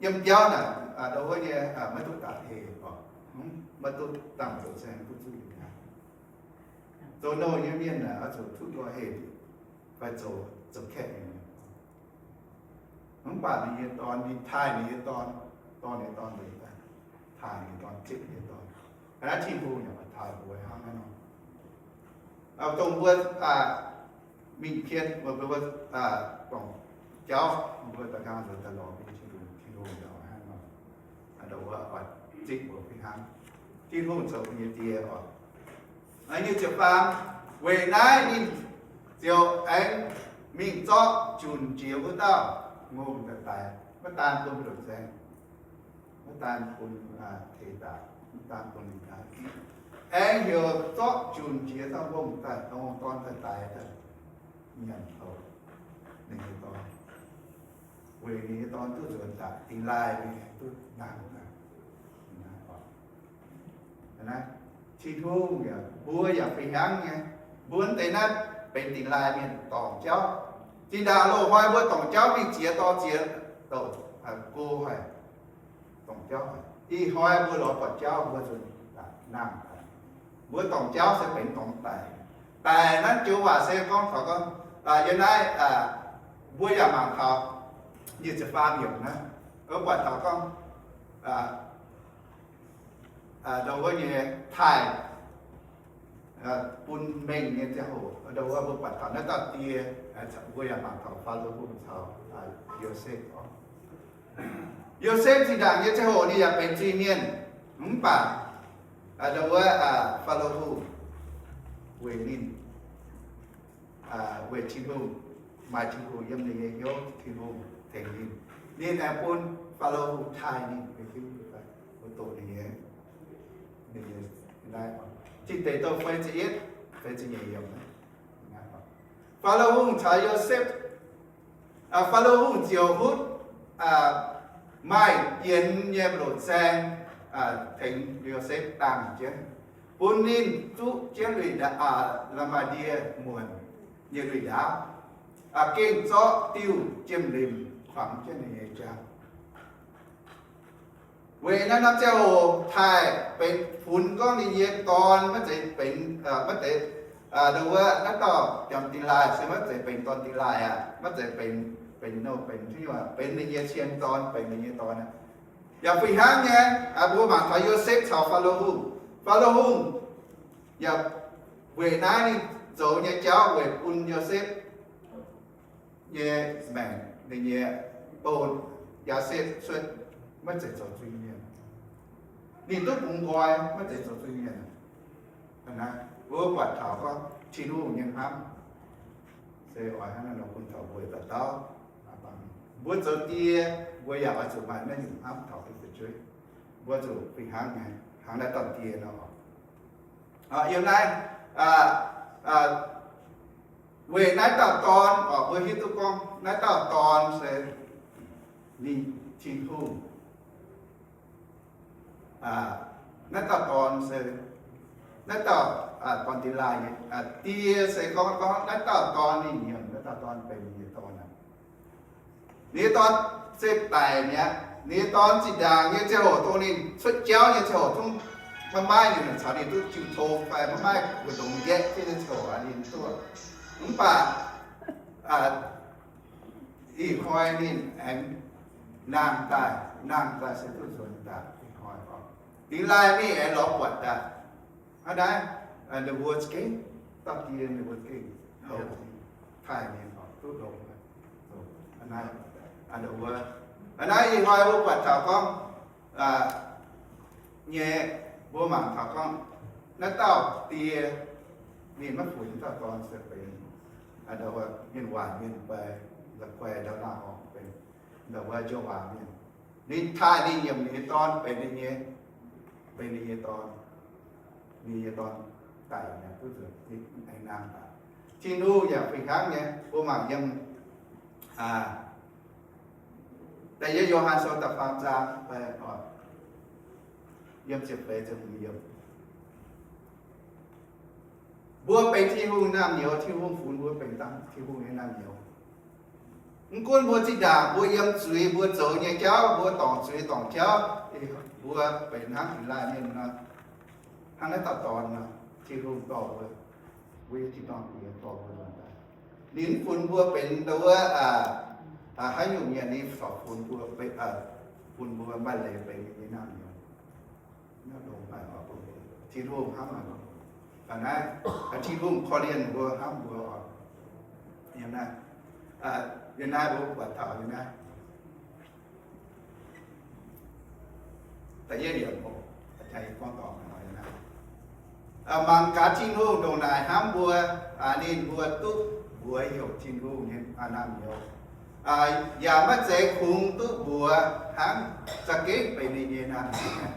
yiem biauv naaic ndau wuov nyei maiv duqv daaih heh oc, maiv duqv dangh zoux saeng duqv zuqc yietc aqv. Zoux nouh nyei mienh naaic oix zuqc duqv nduov heh fai zoux, zoux kaeqv nyei. Mv baac ninh nyei dorn, ninh taaih ninh nyei dorn, dorh ninh nyei dorn nzuonx daaih, taaih ninh nyei dorn, zipv ninh nyei dorn. Ga'naaiv Tin-Hungh yaac maaih taaih mbuo hnangv naaiv nor. Dongh mbuo mingh pien, mbuo, mbuo dorngc jauv, mbuo daaih nqaang nzuonx daaih lorz bun Tin-Hungh, Tin-Hungh yaac hnangv nor, ndau wuov oix zipv mbuo fih hnangv. Tin-Hungh zoux mbuo nyei Die oc. Nyic ziepc faam, weic naaiv ninh ziouc aengx mingh zorqv junc jiex wuov dauh ngongh daaih daix. Maiv daan bun mbu'ndongx zaeng, maiv daan bun teix daaih, maiv daan bun lingh daaih. Aengx heuc zorqv junc jiex dauh mbong daaih, dauh mbong dorn daaih daix daaih nyanc houc ninh nyei dorn, weic ninh nyei dorn duqv nzuonx daaih, dingx laaih ninh duqv nangh daaih. Tin-Hungh yaac, mbuo yaac fih hnangv nyei. Mbuo deix naaiv benx dingx laaih mienh dorngc jauv. Zinh ndaangc loz-hnoi mbuo dorngc jauv mingh ziex dorh ziex douc go haic, dorngc jauv haic. Ih hnoi mbuo lorz buatc jauv mbuo nzuonx nangh daaih. Mbuo dorngc jauv se benx dorngx daic. Daic naaiv joux waac se gorngv taux gorngv, yiem naaiv mbuo yaac mangc taux nyic ziepc faam yiemc naaiv, mbuo buatc taux gorngv ndau wuov nyei taaih bun mengh nyei ziangh hoc, ndau wuov mbuo buatc taux naaiv dauh die, mbuo yaac mangc taux Faalo Hungh caux Yosepv orqc. Yosepv zinh ndaangc nyei ziangh hoc ninh yaac benx zuiz-mienh, mv baac ndau wuov Faalo Hungh weic ninh, weic Tin-Hungh, maaih Tin-Hungh yiem ninh nyei hnyouv, Tin-Hungh tengx ninh. Ninh aengx bun Faalo Hungh taaih ninh, mbuo doqc ninh nyei, ninh nyei, Tin Deic Douh feix ziepc yietv, feix ziepc nyeic yiemc. Faalo Hungh caux Yosepv, Faalo Hungh ziouc hutv maaih yienx nyei mbu'ndongx zaeng tengx Yosepv dangh jienv, bun ninh zuqv jienv lui-ndaav, la'maah ndie muonc nyei lui-ndaav, gengh zorqv diuh jiem-limc kuangx jienv ninh nyei jaang. Weic naaiv norm ziangh hoc taaih benx funx gorngv ninh nyei dorn maiv zeiz benx, maiv zeiz, ndau wuov naaiv dauh jomc dingx laaih se maiv zeiz benx dorn dingx laaih aqv, maiv zeiz benx, benx nor benx, benx ninh nyei cien dorn, benx ninh nyei dorn aqv. Yaac fih hnangv nyei, mbuo mangc taux Yosepv caux Faalo Hungh. Faalo Hungh yaac weic naaiv ninh zoux nyei jauv weic bun Yosepv nyei maengc, ninh nyei bou, Yosepv cuotv maiv zeiz zoux zuiz-mienh. Ninh duqv bungx nqoi maiv zeiz zoux zuiz-mienh. Mbuo buatc taux gorngv Tin-Hungh nyei hnamv se oix hnangv naaiv nor bun taux mbuo dauh dauh. Mbuo zoux die, mbuo yaac oix zuqc maaih naaiv nyungc hnamv taux mbuo fu'jueiv. Mbuo zuqc fih hnangv nyei, hnangv naaiv dauh die nor. Yiem naaiv, weic naaiv dauh dorn, mbuo hiuv duqv gorngv naaiv dauh dorn se ninh, Tin-Hungh, naaiv dauh dorn se, naaiv dauh dorn dingx laaih nyei die se gorngv, gorngv naaiv dauh dorn ninh nyiemc, naaiv dauh dorn benx ninh nyei dorn aqv. Ninh nyei dorn se daic mi'aqv. Ninh nyei dorn zinh ndaangc nyei ziangh hoc dongh ninh cuotv jauv nyei ziangh hoc zungv maiv maaih nyungc caux ninh duqv jiu tong fai maiv maaih mbu'ndongx nqaeqv jienv nyei ziangh hoc ninh duqv. Mv baac ih hnoi ninh aengx nangh daaih, nangh daaih se duqv nzuonx daaih ih hnoi oc. Dingx laaih ninh aengx lorz buatc daaih. Hnangv naaiv, ninh mbuo za'gengh, dauh die ninh mbuo za'gengh houc taaih ninh oc, duqv longx. Hnangv naaiv, hnangv naaiv ih hnoi mbuo buatc taux gorngv nyei, mbuo mangc taux gorngv naaiv dauh die ninh maiv funx dauh dorn se benx mienh waanc mienh fai la'guaih ndau naaiv oc, benx ndau wuov joux waanc mienh. Ninh taaih ninh nyiemc ninh nyei dorn benx ninh nyei, benx ninh nyei dorn, ninh nyei dorn daic mi'aqv, duqv nzuonx aengx nangh daaih. Tin-Hungh yaac fih hnangv nyei. Mbuo mangc yiem da'yietv Yo^han Sou da'faam zaang fai yiem ziepc feix ziepc hmz yiemc. Mbuo benx Tin-Hungh naamh nyouz, Tin-Hungh funx mbuo benx dangh Tin-Hungh nyei naamh nyouz. Mv gunv mbuo zinh ndaangc mbuo yiem zuiz, mbuo zoux nyei jauv, mbuo dorngc zuiz dorngc jauv, mbuo benx hnangv dingx laaih mienh nor, hnangv naaiv dauh dorn nor, Tin-Hungh dorh mbuo, mbuo nyei tin-dorngh Diex dorh mbuo nzuonx daaih. Ninh mv funx mbuo benx ndau wuov haaix nyungc mienh, ninh corc funx mbuo, funx mbuo maaih leiz benx ninh nyei naamh nyouz. Tin-Hungh hnamv naaiv, Tin-Hungh korv-lienh mbuo, hnamv mbuo oc. Yiem naaiv, yiem naaiv mbuo buatc taux yiem naaiv. Mangc gaax Tin-Hungh ndongc naaic hnamv mbuo, ninh mbuo duqv mbuox heuc Tin-Hungh nyei naamh nyouz. yaac maiv zeiz kungx duqv mbuox hnangv, za'gengh benx ninh nyei naamh nyouz.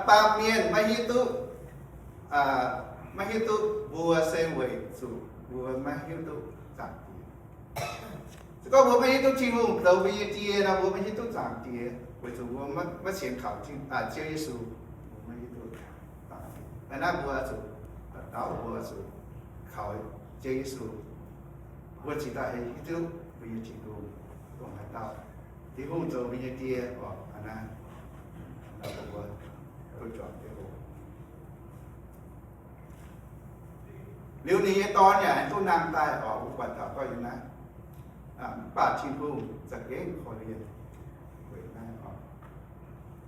Baamh mienh maiv hiuv duqv, maiv hiuv duqv mbuo se weic zuqc mbuo maiv hiuv duqv Zaangc Diex. Se gorngv mbuo maiv hiuv duqv Tin-Hungh zoux mbuo nyei Die nor, mbuo maiv hiuv duqv Zaangc Diex, weic zuqc mbuo maiv sienx kaux Ziouv Yesu, mbuo maiv hiuv duqv. Hnangv naaiv mbuo zuqc, daux mbuo zuqc kaux Ziouv Yesu, mbuo cingx daaih hiuv duqv mbuo nyei Tin-Hungh dongh haaix dauh. Tin-Hungh zoux mbuo nyei Die oc. Hnangv naaiv, mbuo duqv juangc Ziouv. Liuz ninh nyei Dorn yaac duqv nangh daaih oc, mbuo buatc taux gorngv yiem naaiv. Mv baac Tin-Hungh za'gengh korv-lienh weic naaiv oc.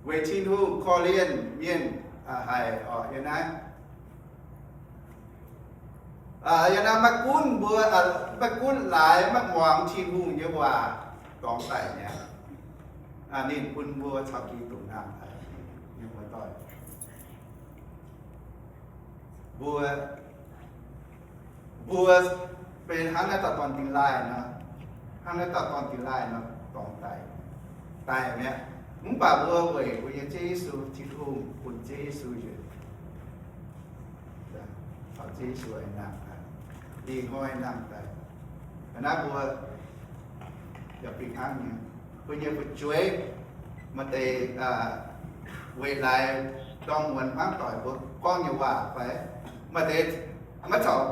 Weic Tin-Hungh korv-lienh mienh haic oc, yiem naaiv. Yiem naaiv maiv gunv mbuo, maiv gunv laaix maiv muangx Tin-Hungh nyei waac dorngx daic mi'aqv, ninh bun mbuo caux Giduc nangh daaih nyei muoz-doic. Mbuo, mbuo benx hnangv naaiv dauh dorn dingh laaih nor, hnangv naaiv dauh dorn dingh laaih nor dorngx daic, daic mi'aqv. Mv baac mbuo weic mbuo nyei Ziouv Yesu, Tin-Hungh bun Ziouv Yesu njiec, caux Ziouv Yesu aengx nangh daaih, ih hnoi nangh daaih. Hnangv naaiv mbuo yaac fih hnangv nyei, mbuo nyei fu'jueiv maaih deix weic laaix ndorm muonz hmuangv doic mbuo gorngv nyei waac fai maaih deix maiv caux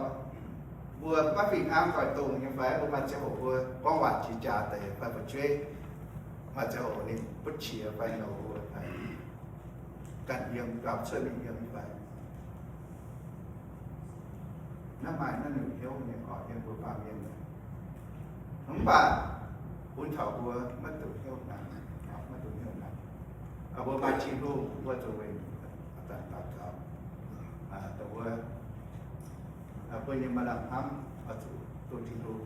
mbuo maiv fih hnangv doic dongh nyei fai, mbuo maaih ziangh hoc mbuo gorngv waac jiex jaax deix fai fu'jueiv maaih ziangh hoc ninh butv qiex fai nouh mbuo fai ganh yiem gauh cuotv mingh yiem fai. Naaiv maaih naaiv nyungc hnyouv nyei oc, yiem mbuo baamh mienh. Mv baac bun taux mbuo maiv dungx hnyouv nangc, maiv dungx hnyouv nangc. Mbuo maaih Tin-Hungh, mbuo zuqc weic daux gaux, dongh wuov, mbuo nyei maaih lamh hnamv oix zuqc duqv Tin-Hungh,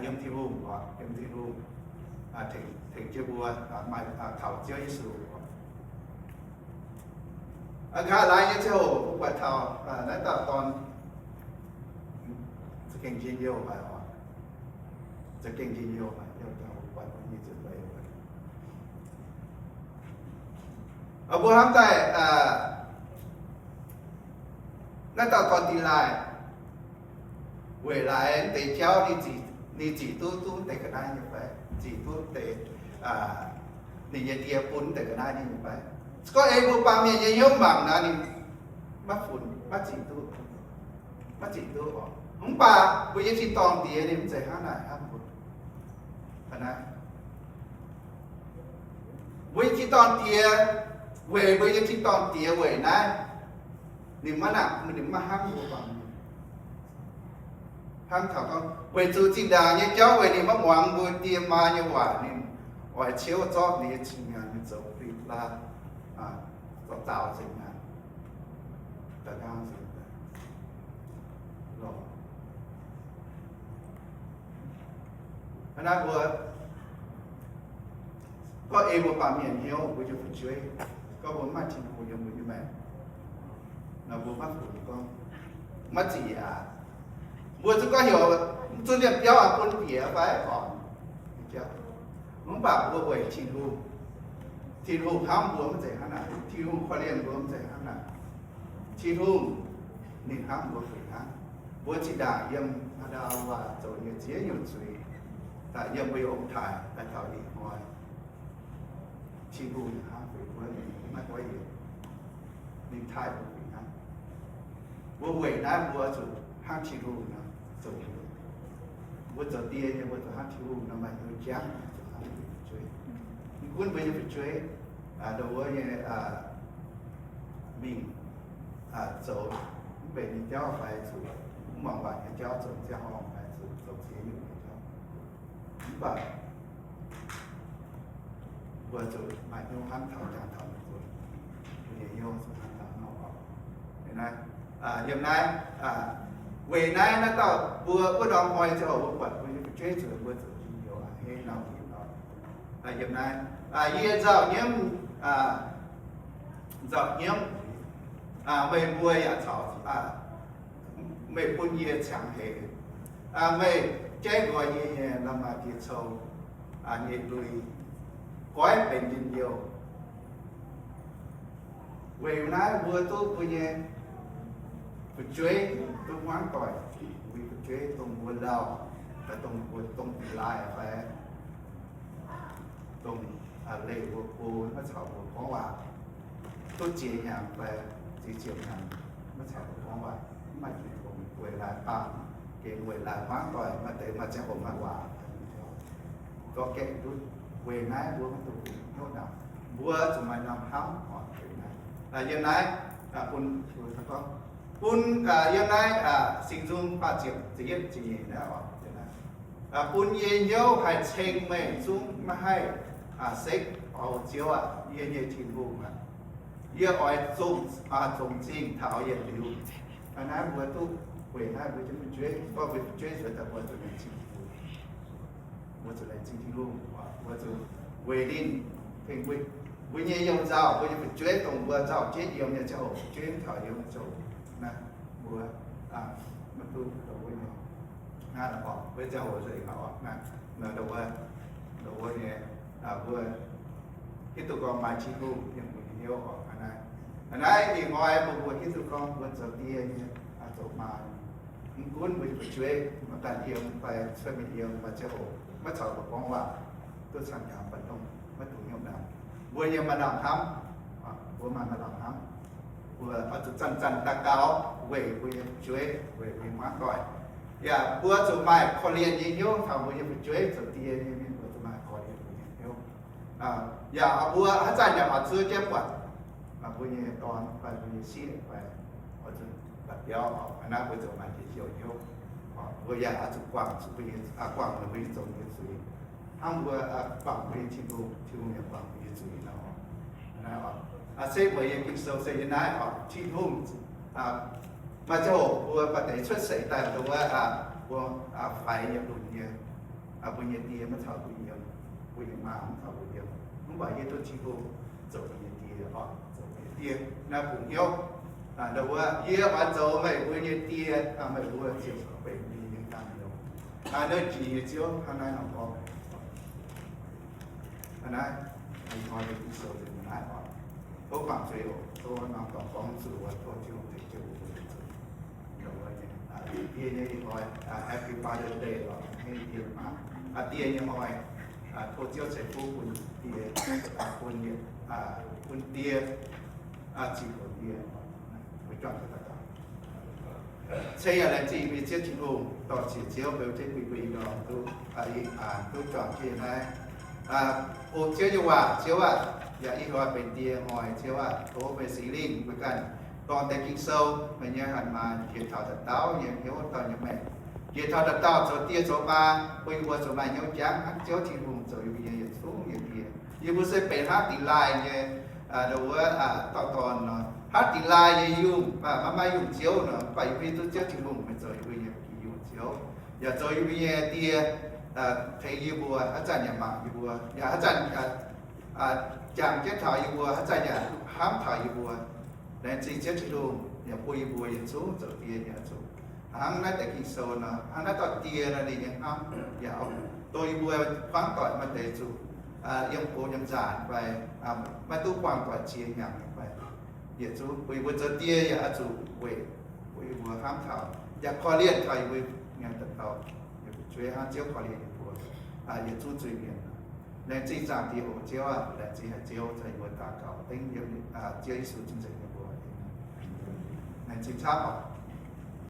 yiem Tin-Hungh oc, yiem Tin-Hungh tengx jienv mbuo maaih kaux Ziouv Yesu oc. Nqa'haav laai nyei ziangh hoc mbuo buatc taux naaiv dauh dorn za'gengh njien-youh haic oc. Za'gengh njien-youh haic, mbuo buatc nyei ziouc deix. Mbuo hnamv daaih naaiv dauh dorn dingh laaih weic laaix deix jauv ninh zic duqv, duqv deix ga'naaiv nyei fai, zic duqv deix ninh nyei die bun deix ga'naaiv nyei fai. Se gorngv ei mbuo baamh mienh nyei hnyouv mangc nor, ninh maiv funx, maiv zic duqv, maiv zic duqv oc. Mv baac mbuo nyei tin-dorngh Diex ninh mv zeiz hnangv naaic hnamv mbuo. Aa, mbuo nyei tin-dorngh Diex, weic mbuo nyei tin-dorngh Diex weic naaiv, ninh maiv nangc, ninh maiv hnamv mbuo baamh mienh. Hnamv taux gorngv weic zuqc zinh ndaangc nyei jauv weic ninh maiv muangx mbuo die maa nyei waac, ninh oix ciouv zorqv ninh nyei cing-nyanc mingh zoux fih laav, zoux daaux nzengc aqv, da'nqaang nzengc lorqc. Hnangv naaiv mbuo gorngv ei mbuo baamh mienh hnyouv mbuo nyei fu'jueiv, gorngv mbuo mv maaih Tin-Hungh yiem mbuo nyei maengc nor, mbuo maiv funx gorngv maiv zic aqv. Mbuo zungv gorngv heuc mv zuqc liemh biauv aqv, bun bieqc fai orqc. Mv baac mbuo weic Tin-Hungh, Tin-Hungh hnamv mbuo mv zeiz hnangv naaic. Tin-Hungh korv-lienh mbuo mv zeiz hnangv naaic. Tin-Hungh ninh hnamv mbuo fih hnangv. Mbuo zinh ndaangc yiem Aa^ndam waac zoux nyei ziex nyungc zuiz, daaih yiem mbuo nyei ong-taaix daaih taux ih hnoi, Tin-Hungh hnamv mbuo, mbuo maiv goiv yienc. Ninh taaih mbuo fih hnangv. Mbuo weic naaiv mbuo zuqc hnangv Tin-Hungh nor zoux. Mbuo zoux die nyei, mbuo zuqc hnangv Tin-Hungh nor maaih hnyouv jangv, zuqc hnangv fu'jueiv. Mv gunv mbuo nyei fu'jueiv, dongh wuov nyei, mingh zoux mv benx nyei jauv fai zuqc mv muangx waac nyei jauv, zoux ziangh horngh fai zuqc zoux ziex nyungc nyei jauv. Mv baac mbuo zuqc maaih hnyouv hnamv taux jangx taux mbuo, mbuo nyei hnyouv zuqc hnamv taux nor oc. Yiem naaiv, weic naaiv naaiv dauh mbuo wuov norm hnoi ziangh hoc mbuo buatc mbuo nyei fu'jueiv zuqc mbuo zuqc njien-youh a'hneiv nor, yiem naaiv, yie nzauh nyiemv, nzauh nyiemv, meih mbuo yaac caux, meih bun yie ciangx heix, meih jaiv nqoi nyei la'maah diex cou nyei lui goiv benx njien-youh. Weic naaiv mbuo duqv mbuo nyei fu'jueiv duqv hmuangv doic, mbuo fu'jueiv dongh mbuo lauh, dongh mbuo dongh dingc laaih fai dongh leih mbuo go maiv caux mbuo gorngv waac, duqv ziex hnyangx fai ziex ziepc hnyangx maiv caux mbuo gorngv waac, mv maaih jiex tongx weic laaix baamh, gengh weic laaix hmuangv doic, maaih deix maaih ziangh hoc maaih waac, gorngv gaengh duqv. Weic naaiv mbuo maiv dungx hnyouv ndaangc, mbuo zuqc maaih norm hnamv oc. Yiem naaiv bun, bun, yiem naaiv Singx Nzung faah ziepc, ziepc yietv ziepc nyeic naaiv oc, bun yie hnyouv haih ceng meih zungv maiv haih sekv oc. Ziouv aac, yie nyei Tin-Hungh aac, yie oix zongc, zongc zingh taux yietc liuz. Naaiv mbuo duqv weic naaiv mbuo jienv fu'jueiv, gorngv mbuo fu'jueiv zueiz daaih mbuo zuqc laengz zingh Tin-Hungh. Mbuo zuqc laengz zingh Tin-Hungh, mbuo zuqc weic ninh tengx mbuo, mbuo nyei you-nzauh, mbuo nyei fu'jueiv dongh mbuo nzauh jienv yiem nyei ziangh hoc, fu'jueiv taux yiem nyei ziangh hoc, naaiv mbuo maiv duqv ndongc wuov nyei. Naaiv oc, wuov ziangh hoc nzengc oc, naaiv ndongc wuov, ndongc wuov nyei, mbuo hiuv duqv gorngv maaih Tin-Hungh yiem mbuo nyei hnyouv oc. Aa naaiv, aa naaiv ih hnoi mbuo, mbuo hiuv duqv gorngv mbuo zoux die nyei, zoux maa, mv gunv mbuo nyei fu'jueiv maaih ganh yiem fai cuotv mingh yiem, maaih ziangh hoc maiv caux mbuo gorngv waac, duqv camv hnyangx fai dongh maiv dungx hnyouv ndaangc. Mbuo yiem maaih lamh hnamv, mbuo maaih maaih lamh hnamv, mbuo oix zuqc zanc-zanc daux gaux weic mbuo nyei fu'jueiv, weic mbuo nyei hmuangv doic. Yaac mbuo zuqc maaih korv-lienh nyei hnyouv taux mbuo nyei fu'jueiv zoux die nyei mienh, mbuo zuqc maaih korv-lienh mbuo nyei hnyouv. Yaac mbuo haaix zanc yaac oix zuov jienv buatc mbuo nyei dorn fai mbuo nyei sieqv fai oix zuqc buatc biauv oc. Naaiv mbuo zoux maaih jiex jouh hnyouv. Mbuo yaac oix zuqc guangc zuqc mbuo nyei, guangc mbuo nyei zoux nyei zuiz. Hnangv mbuo guangc mbuo nyei Tin-Hungh, Tin-Hungh yaac guangc mbuo nyei zuiz nor. Naaiv oc, se mbuo yiem Ging-Sou se yiem naaiv oc, Tin-Hungh maaih ziangh hoc mbuo maaih deix cuotv seix daaih ndongc wuov, mbuo faix yiem lunx nyei, mbuo nyei die maiv caux mbuo yiem, mbuo nyei maa maiv caux mbuo yiem. Mv baac yie duqv Tin-Hungh zoux yie nyei die oc, zoux yie nyei die. Naaiv bungx hnyouv, ndongc wuov, yie oix zoux meih mbuo nyei die, meih mbuo ziouc benx yie nyei ganh nyouz. Naaiv jiex nyei Ziouv hnangv naaiv nor gorngv. Aa naaiv, ih hnoi mbuo Ging-Sou nzengc naaiv oc. Tov baamh zuiz oc. Tov norm dorngx gorngv zuqc wuov, tov Tin-Hungh tengx jienv mbuo zuqc. Ndongc wuov nyei, die nyei ih hnoi, Happy Father's Day oc, hnangv die maah, die nyei hnoi. Tov Ziouv ceix fuqv bun die, bun, bun die, zinh hoc die. Mbuo juangc daux gaux. Ceng yaac laengz zingh mbuo nyei Ziouv Tin-Hungh, dorh ziec Ziouv beu jienv bun mbuo ih ndorm duqv, duqv juangc jienv naaiv. O Ziouv nyei waac, Ziouv aah, yaac ih hnoi benx die hnoi, Ziouv aah, tov meih Singx Lingh mbuo ganh dorh deix Ging-Sou, meih nyei hatc maaz njiec taux dauh dauh nyei hnyouv dorh nyei maengc, njiec taux dauh dauh zoux die zoux maa, bun yie mbuo zoux maaih hnyouv jangv hnangv Ziouv Tin-Hungh zoux yie mbuo nyei yietc zungv nyei die. Yie mbuo se benx hnangv dingx laaih nyei, ndongc wuov, dauh dorn nor, hnangv dingx laaih nyei yungh, maiv maaih yungh ziouv nor, mv baac yie mbuo duqv Ziouv Tin-Hungh meih zoux yie mbuo nyei yungh ziouv, yaac zoux yie mbuo nyei die, tengx yie mbuo, haaix zanc yaac mangc yie mbuo, yaac haaix zanc jangx jienv taux yie mbuo, haaix zanc yaac hnamv taux yie mbuo. Laengz zingh Ziouv Tin-Hungh yaac bun yie mbuo yietc zungv zoux die nyei oix zuqc hnangv naaiv deix Ging-Sou nor, hnangv naaiv dauh die nor ninh nyei hnamv, yaac dongh yie mbuo hmuangv doic maaih deix zuqc yiem gox yiem nzaanx fai maiv duqv buangh doic ziex hnyangx fai, yietc zungv bun yie mbuo zoux die yaac oix zuqc weic bun yie mbuo hnamv taux yaac korv-lienh taux yie mbuo nyei dauh dauh nyei fu'jueiv hnangv Ziouv korv-lienh yie mbuo yietc zungv zuiz-mienh. Laengz zingh Zaangc Diex oc Ziouv aah, laengz zingh haic Ziouv caux yie mbuo daux gaux dengv yiem Ziouv Yesu cing-nzengc nyei mbuox. Laengz zingh camv oc.